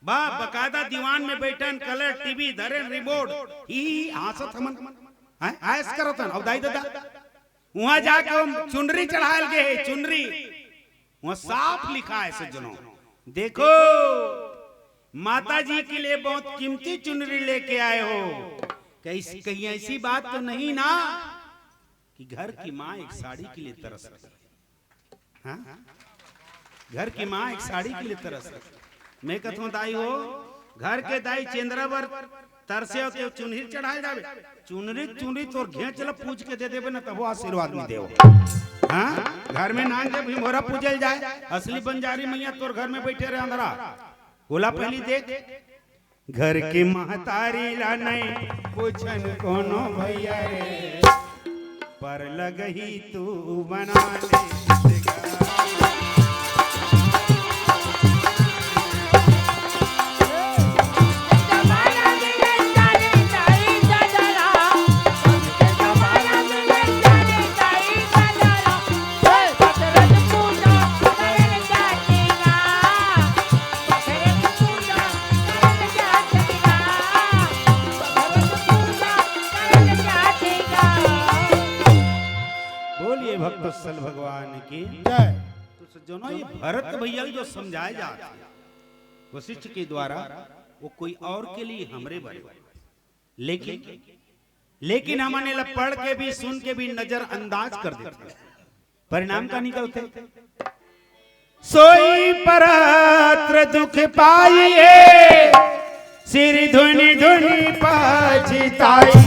बा बकायदा दीवान में बैठन, कलर टीवी धरेन, रिमोट, ही ही हाँसत हमन, हैं, ऐश करत हन। अउ दाई ददा उहाँ जाके हम चुनरी चढ़ायल गे हे, चुनरी। वहाँ साफ लिखा है सज्जनों, देखो, माता जी के लिए बहुत कीमती चुनरी लेके आए हो। कहीं, कहीं ऐसी बात तो नहीं ना कि घर की माँ एक साड़ी के लिए तरस रही है? हाँ? घर की माँ एक साड़ी के लिए तरस रही है। मैं कथों दाई हो, घर के दाई चेंदरा बर तरसे हो तो चुनरी चढ़ाए जाबे। चुनरी, चुनरी तोर घेंच ल पूछ के दे देबे ना, तभो आशीर्वाद नहीं देवो। हाँ? घर में नान दे भिंभोरा पूजल जाए, असली बंजारी मैया तोर घर में बैठे रहे अंधरा। ओला पहिली देख, घर के महतारी ला नहीं पूछन कोनो भैया रे, पर लगही तू बना ले। तो सज्जनों, ये भरत भैया जो समझाए जात हे वशिष्ठ के द्वारा, वो कोई और के लिए, हमरे बारे में। लेकिन लेकिन हमन एला पढ़ के भी, सुन के भी नजरअंदाज कर देथे। परिणाम का निकलथे? सोई परत्र दुख पाइए, सिर धुनि धुनि पछताई।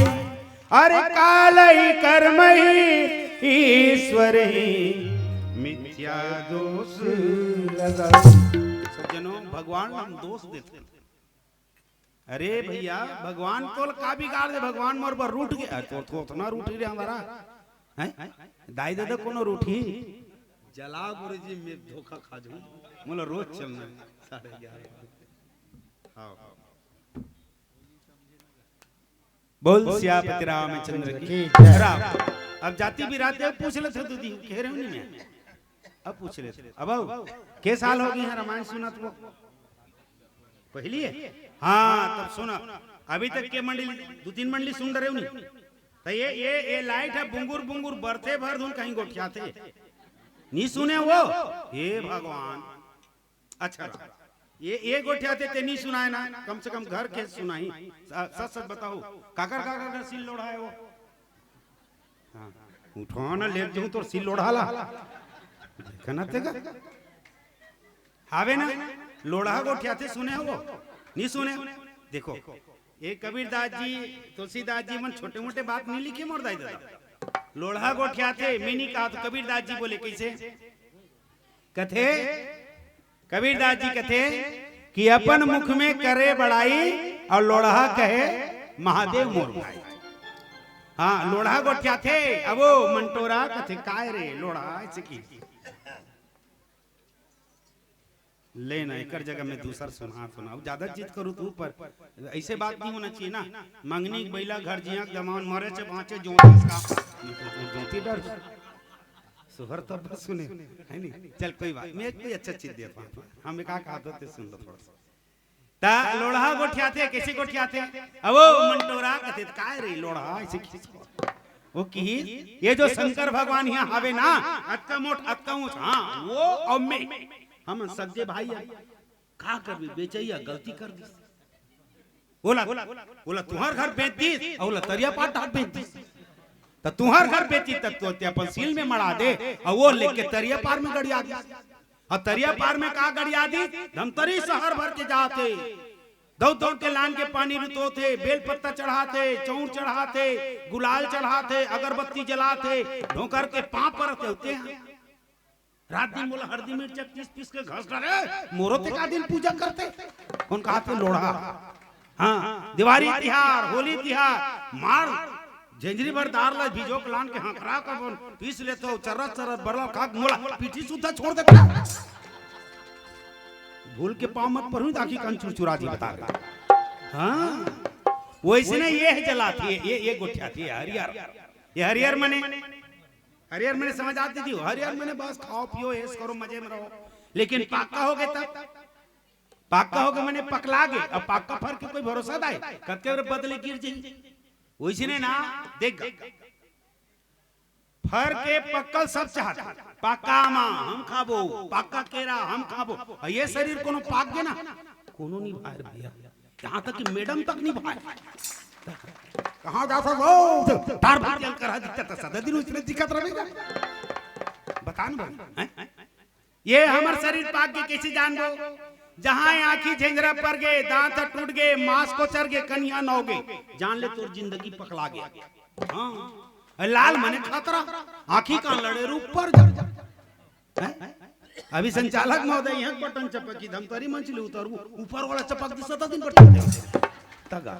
अरे कालहि कर्महि ईश्वरहि मिथ्या दोष लगाई। सज्जनों, भगवान ला हम दोष देथे। अरे भैया, भगवान तोला का बिगाड़ दे? भगवान मोर बर रूठ गे। अरे तो, तो उतना रूठ रे हमारा, हैं? दाई ददा कोनो रूठी? जला गुरुजी, मैं धोखा खा जाऊं। मोला रोज चलना है साढ़े ग्यारह बजे। हाँ। बोल सियापति रामचंद्र की जय। राम। अब जाति बिरात देव पूछ लेथे दीदी, कह रहे हो नहीं मैं। अब पूछ लेथे। अब आओ, के साल हो गए हैं रामायण सुनत वो? पहली है? हाँ, तब सुना। अभी तक के मंडली, दो तीन मंडली सुन रहे हो नहीं? तो ये, ये, ये लाइट है, बुंगुर बुंगुर बरथे भर धुन कहीं गोठियाथे। नहीं सुने वो? हे भगवान। अच्छा रहा। ये, ये गोठियाथे ते नहीं सुनाए ना, कम से कम घर के सुनाई। स-, सच सच बताओ, काकर काकर का सील लोढ़ा है वो? हाँ, उठा ना, ले जाऊं तोर सील लोढ़ा ला। देखा ना तेगा? हावे ना, लोढ़ा गोठियाथे सुने हो? नहीं सुने? देखो, ये कबीरदास जी, तुलसीदास जी मन छोटे मोटे बात नहीं लिखे मोर दाई ददा। लोढ़ा गोठियाथे, मैं नहीं कहा तो कबीरदास जी बोले कैसे? कथे, कबीरदास जी कथे कि अपन मुख में करे बड़ाई और लोढ़ा कहे महादेव मोर भाई। हाँ, लोढ़ा गोठियाथे, अब वो मंटोरा कथे, "काय रे लोढ़ा?" ऐसे की। ले ना, एकर जगह में दूसर सुना, सुना। अब ज्यादा जिद करू तू पर, ऐसे बात नहीं होना चाहिए ना। मंगनी के बैला घर जिया के दमान मरे से बाँचे जोतिस का। जोती डर। सोहर तब बस सुने, है नी? चल कोई बात, मैं कोई अच्छा चीज देता हूँ। हम एक आध आदत से सुन लो थोड़ा सा। ता लोढ़ा गोठियाथे, कैसे गोठियाथे? अब वो मंटोरा कथे, "काय रे लोढ़ा?" ऐसे किस वो की, ये जो शंकर भगवान यहाँ हावे ना, अतका मोट, अतका ऊंच, हाँ, वो और मैं, हम सगे भाई है। का करबे, बेचैया गलती कर दिस। ओला, ओला तुहर घर बेच दिस, और ओला तरिया पार डाहर बेच दिस। त तुहर घर बेची त तो ते अपन सील में मड़ा दे, और वो लेके तरिया पार में गड़िया दिस। और तरिया पार में का गड़िया दिस? धमतरी शहर भर के जाथे, दौड़ दौड़ के लान के पानी रुतोथे, बेल पत्ता चढ़ाथे, चौर चढ़ाथे, गुलाल चढ़ाथे, अगरबत्ती जलाथे, ढोकर के पाँव परत होते हैं। रात दिन मोला हरदी मिर्चा पीस पीस के घस डरे, मोरो ते का दिन पूजा करते। कौन कहा थे लोढ़ा? हाँ, दिवारी तिहार, होली तिहार, मार झेंझरी भर दार ला भिजो के लान के हंकरा का बन पीस लेते हो, चर्रा चर्रा बरला का मोला पीठी सुद्धा छोड़ देता। भूल के पाँव मत पड़हूं, ताकि कान चुरचुरा जी बता दे। हाँ, वैसने ये है जलाथे, ये, ये गोठियाथे, ये हरियर, ये हरियर मने, हरियर मने समझ आती थी, हरियर मने बस खाओ पियो, ऐश करो, मजे में रहो। लेकिन पाका हो गए तब, पाका हो गए मने पकला गए। अब पाका फर के कोई भरोसा दाई, कतके बेर बदली गिर जाई। वैसने ना, देख गा। फर के पक्कल सब चाहत, पाका आमा हम खाबो, पाका केरा हम खाबो। और ये शरीर कोनो पाक गे ना, कोनो नहीं भार भैया, यहाँ तक कि मैडम तक नहीं भार। कहाँ जाता हो? तार भार जल कर दिखता था, सदा दिन उसने दिखत रहे। बता ना भाई, हैं? ये हमर शरीर पाक के कैसे जानबो? जहाँ आँखी झेंझरा पर गे, दांत टूट गे, मांस कोचर गे, कनिया नौ गे, जान ले तोर जिंदगी पकला गे। हाँ, लाल मने खतरा, आँखी कान लड़े रूप पर जा। हैं? अभी संचालक महोदय यहाँ बटन चपकी, धमतरी मंचली उतरबू, ऊपर वाला चपक दिसता दिन पर चलते। तगा।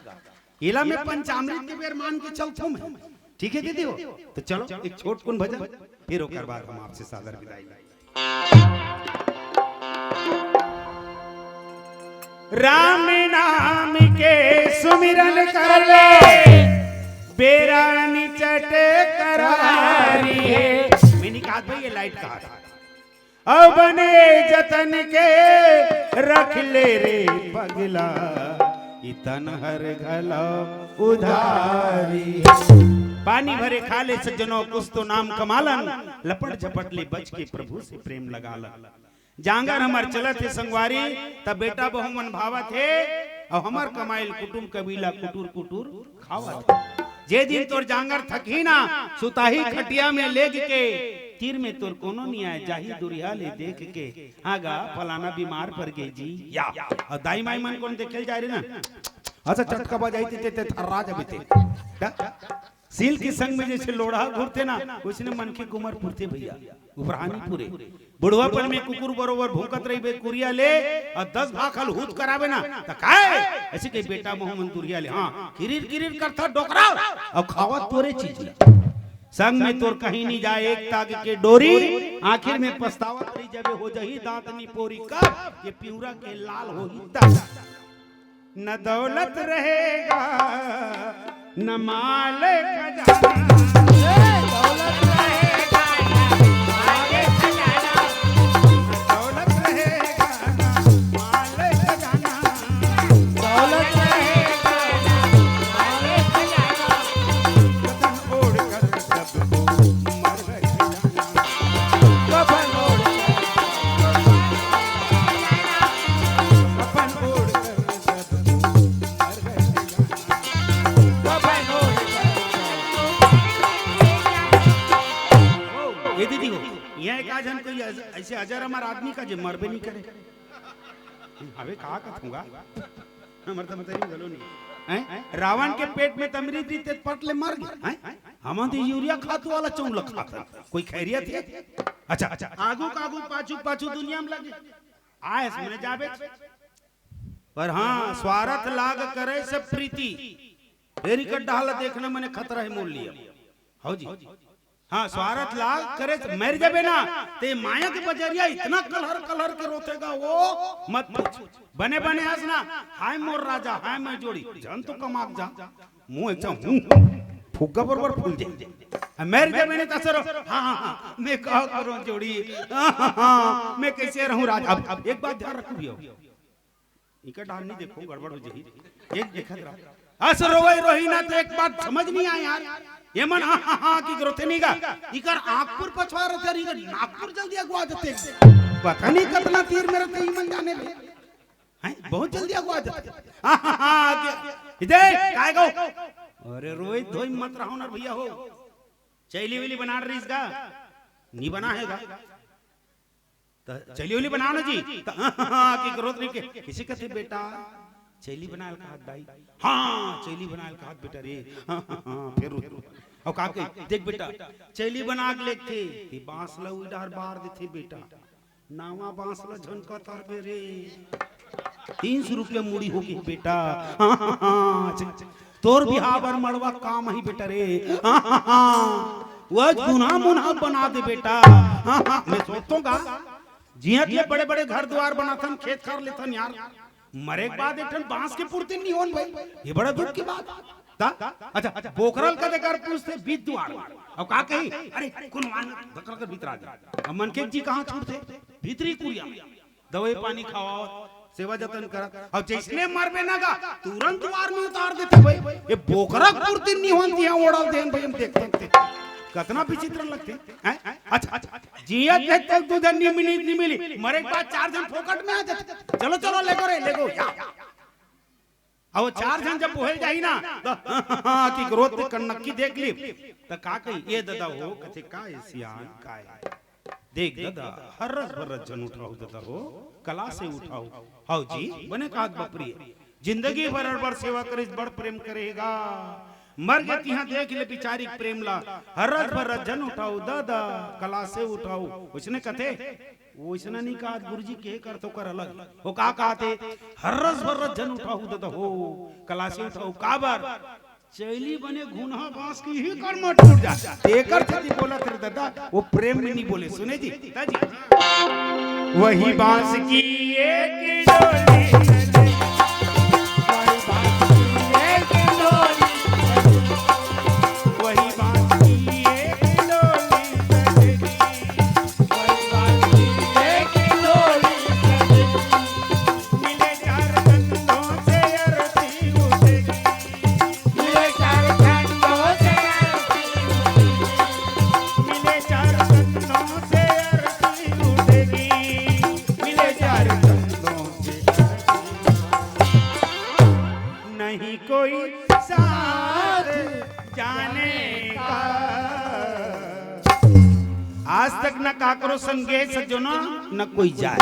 एला मैं पंचामृत के बेर मान के चलथों मैं। ठीक है दीदी हो? तो चलो एक छोट कुन भजन, फिर ओकर बाद हम आपसे सादर विदाई लें। राम नाम के सुमिरन कर ले, बेरा निचट करारी है। मैं नहीं कहा भाई, ये लाइट कहा था। अब बने जतन के रख ले रे पगला, इतन हर घला उधारी है। पानी भरे खा ले सज्जनो, कुछ तो नाम कमालन, लपट झपट ले बच के प्रभु से प्रेम लगालन। जांगर हमर चलत हे संगवारी, त बेटा बहू मन भावत हे, अउ हमर कमाइल कुटुम कबीला कुटुर कुटुर खावत हे। जे दिन तोर जांगर थकही ना, सुताही खटिया में लेग के, तीर में तोर कोनो नी आय, जाही दुरिहा ले देख के, "हाँ गा, फलाना बीमार पड़ गे जी।" या, अउ दाई माई मन कोन देखे ल जाय रे ना? अच्छा, चटका बजाई ते, ते, ते थर्रा जबे ते। दा? सील के संग में जैसे लोढ़ा घुरथे ना, वैसने मनखे के उमर पुरथे भैया, उबरहानी पुरे। बुढ़वापन में कुकुर बरोबर भूंकत रहिबे कुरिया ले, अउ दस भाखल हूत कराबे ना, त काय? अइसे कही बेटा बहू मन दुरिहा ले, हाँ, किरिर किरिर करथा डोकरा, अउ खावत तोरे चीज ल। संग में तोर कहीं नी जाय एक ताग के डोरी, आखिर में पछतावत रहि जबे हो जही दांत नी पोरी कब, ये पिउरा के लाल होही तब। न दौलत रहेगा, न माल खजाना। दौलत रहेगा, न माल खजाना। दौलत रहेगा, न माल खजाना। कफन ओढ़कर सबको मर गए जाना। कफन ओढ़कर, कफन ओढ़कर सबको मर गए जाना। कफन ओढ़कर। ये दीदी हो, यहाँ एक आध झन कोई ऐसे अजर अमर आदमी का जे मरबे नहीं करे। अबे का कथूंगा? हमर त मतरी घलो नहीं। हैं? रावण के पेट में तमरी दी ते पट ले मर गए। हैं? हमन तो यूरिया खातू वाला चौल खात हन। कोई खैरियत हे? अच्छा, अच्छा। आगू का आगू, पाछू पाछू दुनिया में लगे। आयस मने जाबे। पर हाँ, स्वार्थ लाग करे से प्रीति। फेरी कर डाल देखना मने खतरा हे मोर लिए। हौ जी। हाँ, स्वार्थ लाग करे से मर जाबे ना, ते माया के बजरिया इतना कलहर कलहर के रोथेगा वो, मत पूछ। बने बने हंस ना, "हाय मोर राजा, हाय मैं जोड़ी, जन तो कमाक जा।" मुंह अच्छा हूँ, फुग्गा बरोबर फूल जाए। आ, मर जाबे ना त सर, "हाँ, हाँ, हाँ, मैं का करूँ जोड़ी, हाँ, हाँ, हाँ, मैं कैसे रहूँ राजा।" अब, अब एक बात ध्यान रखू भैया, इनका डाल नहीं देखो, गड़बड़ हो जाही। एक देखत रहा। अस रोवई रोही ना तो एक बात समझ नहीं आय यार। ये मन हाँ, हाँ, हाँ, की करोथे नहीं गा। इकर आँखपुर पछवा रहते, इकर नागपुर जल्दी अगवा देते। पता नहीं कितना तीर में रहते, ई मन जाने ले। हैं? बहुत जल्दी अगवा देते। हाँ, हाँ, हाँ, के, इधर, काय गो? अरे रोई धोई मत रहो ना भैया हो। चैली वैली बना रहीस गा? नहीं बना हे गा? त चैली वैली बनाओ ना जी। त हाँ, हाँ, हाँ, की करोत नहीं के। किसे कथे बेटा? चैली बनायल कहत दाई। हाँ, चैली बनायल कहत बेटा रे। हाँ, हाँ, हाँ, फिर रो। अउ का कही, "देख बेटा, चैली बना के लेथे, ते बांस ल उई डार बार देथे बेटा। नावा बांस ल झन कतरबे रे। तीन सौ रुपया मुड़ी होगे बेटा।" हाँ, हाँ, हाँ, अच्छा, अच्छा। "तोर बिहाव बर मड़वा काम आही बेटा रे।" हाँ, हाँ, हाँ। "वो गुनहा मुनहा बना दे बेटा।" हाँ, हाँ, मैं सोचतों गा, जियत ले बड़े-बड़े घर दुवार बनाथन, खेत खार लेथन यार। मरे के बाद एक ठन बांस के पुरती नहीं होन भाई। ये बड़ा दुख की बात। ता? अच्छा, अच्छा, बोकरा ल कदे कर पूछथे बीत दुवार में। अउ का कही? "अरे, कोनो आन धकल कर भीतर आ जा।" अब मनखे जी कहाँ छूटथे? भीतरी कुरिया में। दवाई पानी खवावत, सेवा जतन करत। अउ जैसने मरबे ना गा, तुरंत दुवार में उतार देथे भाई। ये बोकरा के पुरती नहीं होन, तिहां ओढ़ल देन भाई, हम देखते हैं। कितना विचित्र लगथे, हैं? अच्छा, अच्छा, जियत हे तक दू झन नहीं मिली, नहीं मिली। मरे के बाद चार झन फोकट में आ जाथे। "चलो, चलो, लेगो रे, लेगो।" या। अब वो चार झन जब बोहे जाही ना, त की करोत कर नक्की देख ली। त का कही, "ए ददा हो," कथे, "का ए सियान, का ए?" देख ददा, हर्रस बर्रस झन उठाहू ददा हो, कला से उठाहू। हव जी, बने कहत बपरी। जिंदगी भर अड़बड़ सेवा करिस, बड़ प्रेम करे हे गा। मर गे तिहां देख ले बिचारी के प्रेम ला। हर्रस बर्रस झन उठाहू ददा, कला से उठाहू। ओइसने कथे, ओइसना नहीं कहत गुरुजी, के करत ओकर अलग। ओ का कहत हे, हर्रस बर्रस झन उठाहू ददा हो, कला से उठाहू। काबर? चैली बने घुनहा बांस के ही कर म टूट जाय। तेकर सेती बोलत रे ददा, वो प्रेम में नहीं बोले। सुने जी, ता जी। वही बांस की एक डोली, वही बांस की एक डोली, वही बांस की एक डोली, वही बांस की एक डोली। मिले चार कंधों से आरती उठेगी। मिले चार कंधों से आरती न काकरो संग गे सज्जनो, न कोई जाय।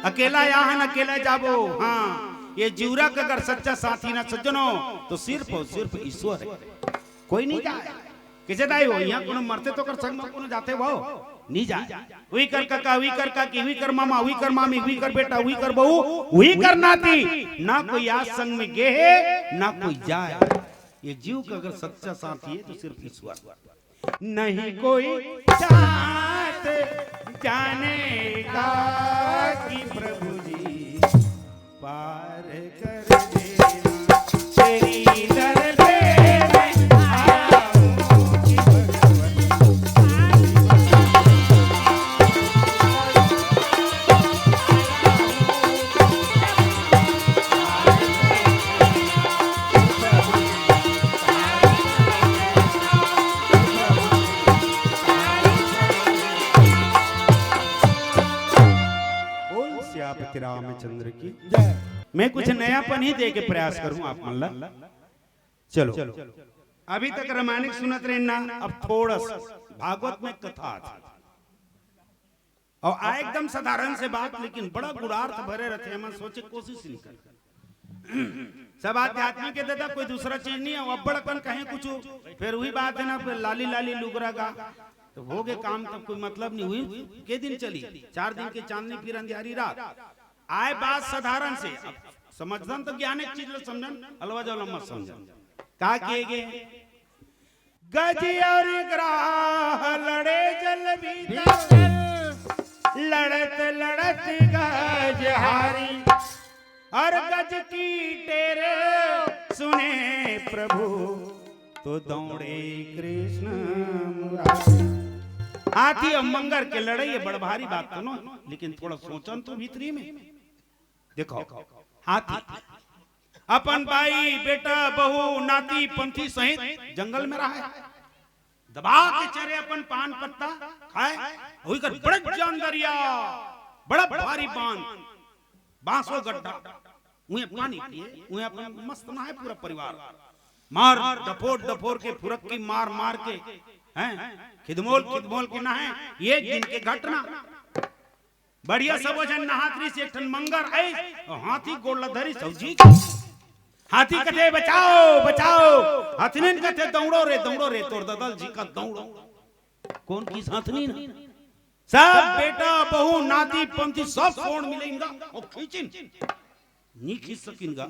अकेला यहाँ न अकेला जाबो। हाँ, ये जीवरा का अगर सच्चा साथी न सज्जनो, तो सिर्फ और सिर्फ ईश्वर है, कोई नहीं जाय। किसे दाई हो, यहाँ कोनो मरथे तो ओकर संग में कोनो जाथे वो? नहीं जाय। उही कर कका, उही कर काकी, उही कर मामा, उही कर मामी, उही कर बेटा, उही कर बहू, उही कर नाती, ना कोई आज संग में गे हे, ना कोई जाय। ये जीव का अगर सच्चा साथी है तो सिर्फ ईश्वर। नहीं कोई चाहत जाने का कि प्रभु जी पार कर देना तेरी दर पे मैं आया हूँ कि भगवती बोल सियापति रामचंद्र की जय। मैं कुछ नयापन ही दे के प्रयास करूं आप मन ला। चलो, अभी तक रामायण सुनत रहे ना, अब थोड़ा सा भागवत में कथा आथे। और आ एकदम साधारण से बात, लेकिन बड़ा गुणार्थ भरे रथे, हमन सोचे कोशिश नहीं कर। सब आध्यात्मिक के दादा, कोई दूसरा चीज नहीं है। अब्बड़ अकन कहे कुछ, फिर वही बात है ना, फिर लाली लाली लुगरा गा, तो हो गए काम, तब कोई मतलब नहीं हुई। के दिन चली, चार दिन के चांदनी, फिर अंधियारी रात। आए बात साधारण से, अब समझन तो ज्ञान एक चीज ला समझन, अलवा जवला मत समझन। का किए गे? गज और ग्राह लड़े जल भीतर, लड़त लड़त गज हारी। और गज की टेर सुने प्रभु, तो दौड़े कृष्ण मुरारी। हाथी और मंगर के लड़ाई ये बड़ भारी बात तो नो, लेकिन थोड़ा सोचन तो भीतरी में। देखो, हाथी अपन भाई, बेटा, बहू, नाती, पंथी सहित जंगल में रहा है। दबा के चरे अपन पान पत्ता खाए, वही कर बड़े जान दरिया, बड़ा भारी बांध, बांसो गड्ढा, उहें पानी पिए, उहें अपन मस्त नहाए पूरा परिवार। मार डफोर डफोर के, फुरक्की मार मार के, हैं, खिदमोल खिदमोल के नहाए। एक दिन के घटना, बढ़िया सबो झन नहात रहिस, एक ठन मंगर आइस, अउ हाथी गोड़ ल धरिस, अउ जी हाथी कथे, "बचाओ, बचाओ।" हथनीन कथे, "दौड़ो रे, दौड़ो रे, तोर ददल जी का दौड़ो।" कोन किस हथनीन? सब बेटा, बहू, नाती, पंथी, सब सोंड़ मिले इनका, अउ खींचिन। नी खींच सकिन गा।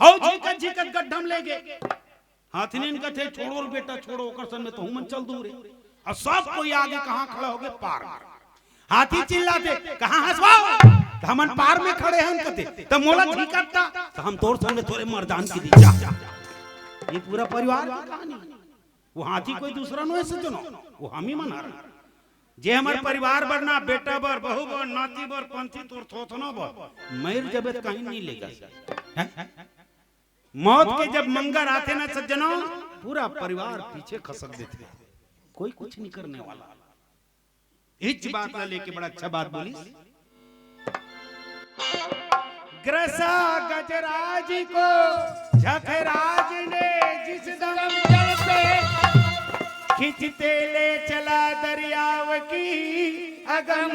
हौ झिकत झिकत गड्ढम ले गे। हाथिनीन कथे, "छोड़ो रे बेटा, छोड़ो, ओकर सन में तो हमन चल दूं रे।" अउ सब कोई आगे कहाँ खड़ा होगे? पार में। हाथी चिल्लाथे, "कहाँ हस वो?" "त हमन पार में खड़े हन," कथे। "त मोला झिकत ता, त हम तोर सन में तोरे मरदान की दी जा।" ये पूरा परिवार की कहानी। वो हाथी कोई दूसरा नो है सज्जनो, वो हम ही मन हरन। जे हमर परिवार बर ना, बेटा बर, बहू बर, नाती बर, पंथी तोर थोथनो बर, मर जबे त कहीं नहीं लेगा। हैं? मौत के जब मंगर आथे ना सज्जनो, पूरा परिवार पीछे खसक देथे, कोई कुछ नहीं करने वाला। इच बात ला लेके बड़ा अच्छा बात बोलिस। ग्रसा गजराज को झखराज ने जिस दम जल पे खींचते ले चला दरियाव की अगम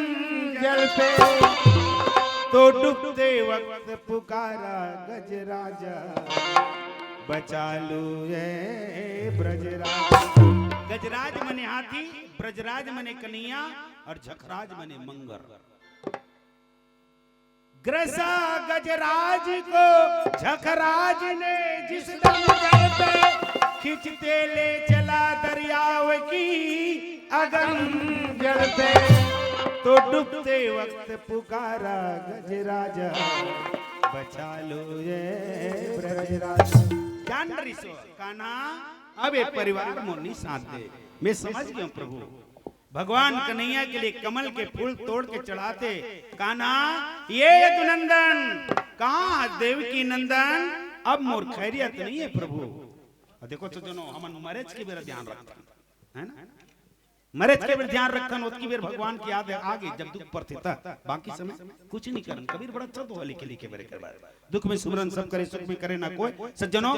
जल पे, तो डूबते वक्त पुकारा गजराजा, बचा लो ये ब्रजराज। गजराज मने हाथी, ब्रजराज मने कन्हैया, और झखराज मने मंगर। ग्रसा गजराज को झखराज ने जिस दम जल पे खींचते ले चला दरियाव की अगम जल पे, तो डूबते वक्त पुकारा गजराजा, बचा लो ये ब्रजराजा। जान रही सो कान्हा, अब एक परिवार मोर नी साथ दे। मैं समझ गया हूँ प्रभु, भगवान कन्हैया के लिए कमल के फूल तोड़ के चढ़ाते। कान्हा, ये यदुनंदन, कहाँ देवकी नंदन? अब मोर खैरियत नहीं है प्रभु। और देखो सज्जनो, हमन मरेच के बेरा ध्यान रखथन, है ना? मरेच के बेरा ध्यान रखथन, ओतकी बेर भगवान की याद आगे, जब दुख पड़थे त, बाकी समय कुछ नहीं करन। कबीर बड़ा अच्छा दोहा लिखे, लिखे बेरे के बारे, "दुख में सुमरन सब करे, सुख में करे ना कोई।" सज्जनो,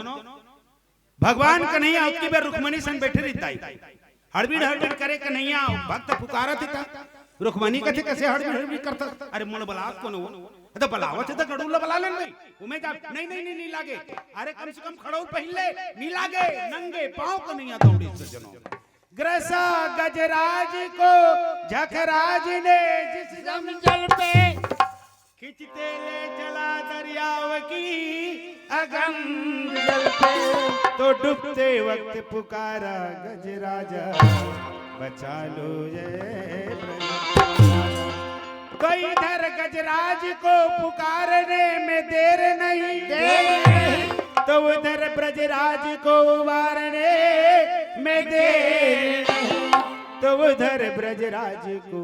भगवान कन्हैया ओतकी बेर रुक्मणी संग बैठे रहिस दाई। हड़बीड़ हड़बीड़ करे कन्हैया, भक्त पुकारत हे त। रुक्मणी कथे, "कइसे हड़बीड़ हड़बीड़ करथस?" "अरे मोला बलात कोन हो?" "त बलावत हे त गरुड़ ला बला लेन भाई, उमे जा।" "नहीं नहीं नहीं, नहीं लागे।" "अरे कम से कम खड़उल पहिन ले।" "नहीं लागे।" नंगे पाँव कन्हैया दौड़िस सज्जनों। ग्रसा गजराज को झखराज ने जिस जंगल पे खींचते ले चला दरियाव की अगंग जल पे। तो डूबते वक्त पुकारा गजराजा, बचा लो ये ब्रज। तो इधर गजराज को पुकारने में देर नहीं, देर नहीं। तो उधर ब्रजराज को उबारने में देर नहीं। तो उधर ब्रजराज को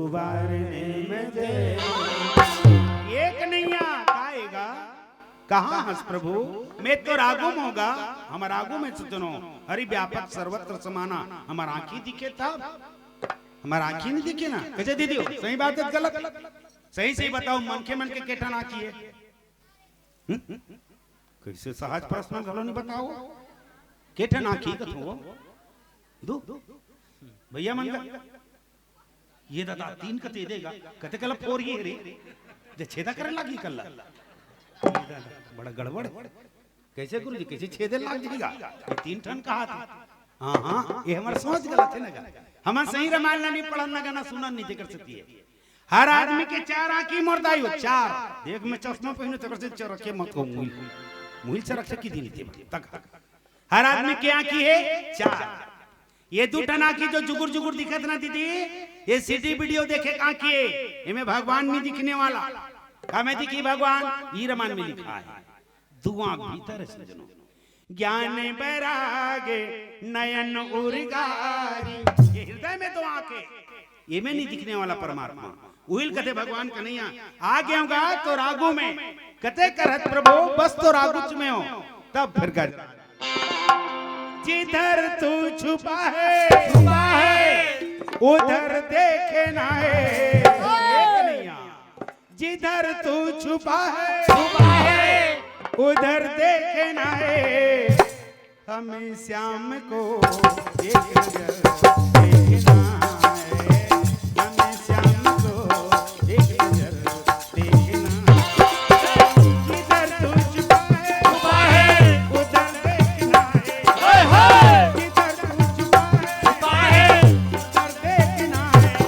उबारने में देर। एक नैया गाएगा, कहाँ हस प्रभु? मैं तो रागुम होगा, हमर आगू में सुतनो। हरि व्यापक सर्वत्र समाना, हमर आँखी दिखे तब, हमर आँखी नहीं दिखे ना। कइसे दीदी हो? सही बात हे गलत? सही सही बताओ, मनखे मन के केठन आँखी हे? हम्म? कइसे सहज प्रश्न घलो नहीं बताओ। केठन आँखी कथो वो? दू। भैया मन का ये ददा तीन कते देगा, कते कला फोर ही रे, जे छेदा करे लागी कल्ला। ये ददा, बड़ा गड़बड़। कइसे गुरुजी, कइसे छेदे लाग जाएगा? ये तीन ठन कहा था। हाँ, हाँ, ये हमर सोच गलत हे ना गा। हमन सही रामायण ला नहीं पढ़न ना गा, ना सुनन नहीं, तेकर सेती हे। हर आदमी के चार आँखी मोर दाई हो, चार। देख मैं चश्मा पहिने, तेकर से चरखे मत हो, मुइल। मुइल चरखे की दिन ते तक। हर आदमी के आँखी हे चार। ये दू ठन आँखी जो जुगुर जुगुर दिखत ना दीदी, ये सीडी वीडियो देखे के आँखी हे, एमे भगवान नहीं दिखने वाला। का में दिखी भगवान? ई रामायण में लिखा हे। दू आँख भीतर हे सज्जनों, ज्ञान बैराग नयन उरगारी। ये हृदय में दू आँख हे, एमे नहीं दिखने वाला परमात्मा। उहिल कथे भगवान कन्हैया, आ गए होगा तो रागू में, कते करत प्रभु बस तो रागुच में हो, तब फिर गज। जिधर तू छुपा है, छुपा है, उधर देखे ना है। ये कन्हैया, जिधर तू छुपा है, छुपा है, उधर देखे ना है। हमें श्याम को एक नजर देखना है, हमें श्याम को एक नजर देखना। जिधर तू छुपा है, छुपा है, उधर देखना है। ओए होए! जिधर तू छुपा है, छुपा है, उधर देखना है।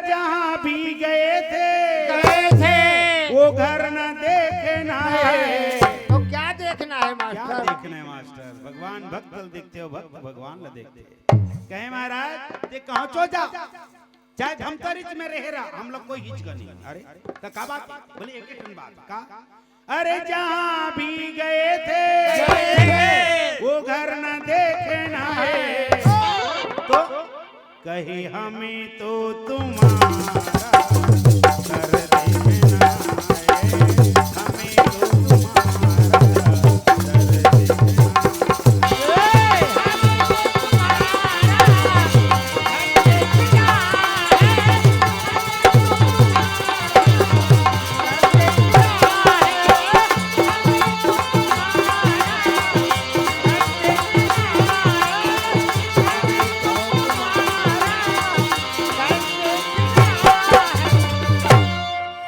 जहाँ भी गए थे, गए थे। वो घर न देखना है। तो क्या देखना है, क्या मास्टर? देखना है मास्टर? भगवान भक्त ल देखथे हो, भक्त भगवान ल देखथे। कहे महाराज, ते कहूँ चो जा, चाहे धमतरीच में रहे रहा, हम लोग कोई हिचका नहीं। अरे, तो का बात? बोले, एक ठन बात। का? अरे, जहाँ भी गए थे, गए थे। वो घर न देखना है। तो कहे, हमें तो तुम्हारा घर देखना है, हमें तो तुम्हारा घर देखना है।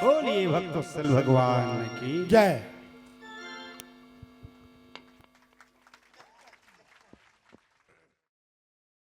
बोलिए भक्तवत्सल भगवान की जय।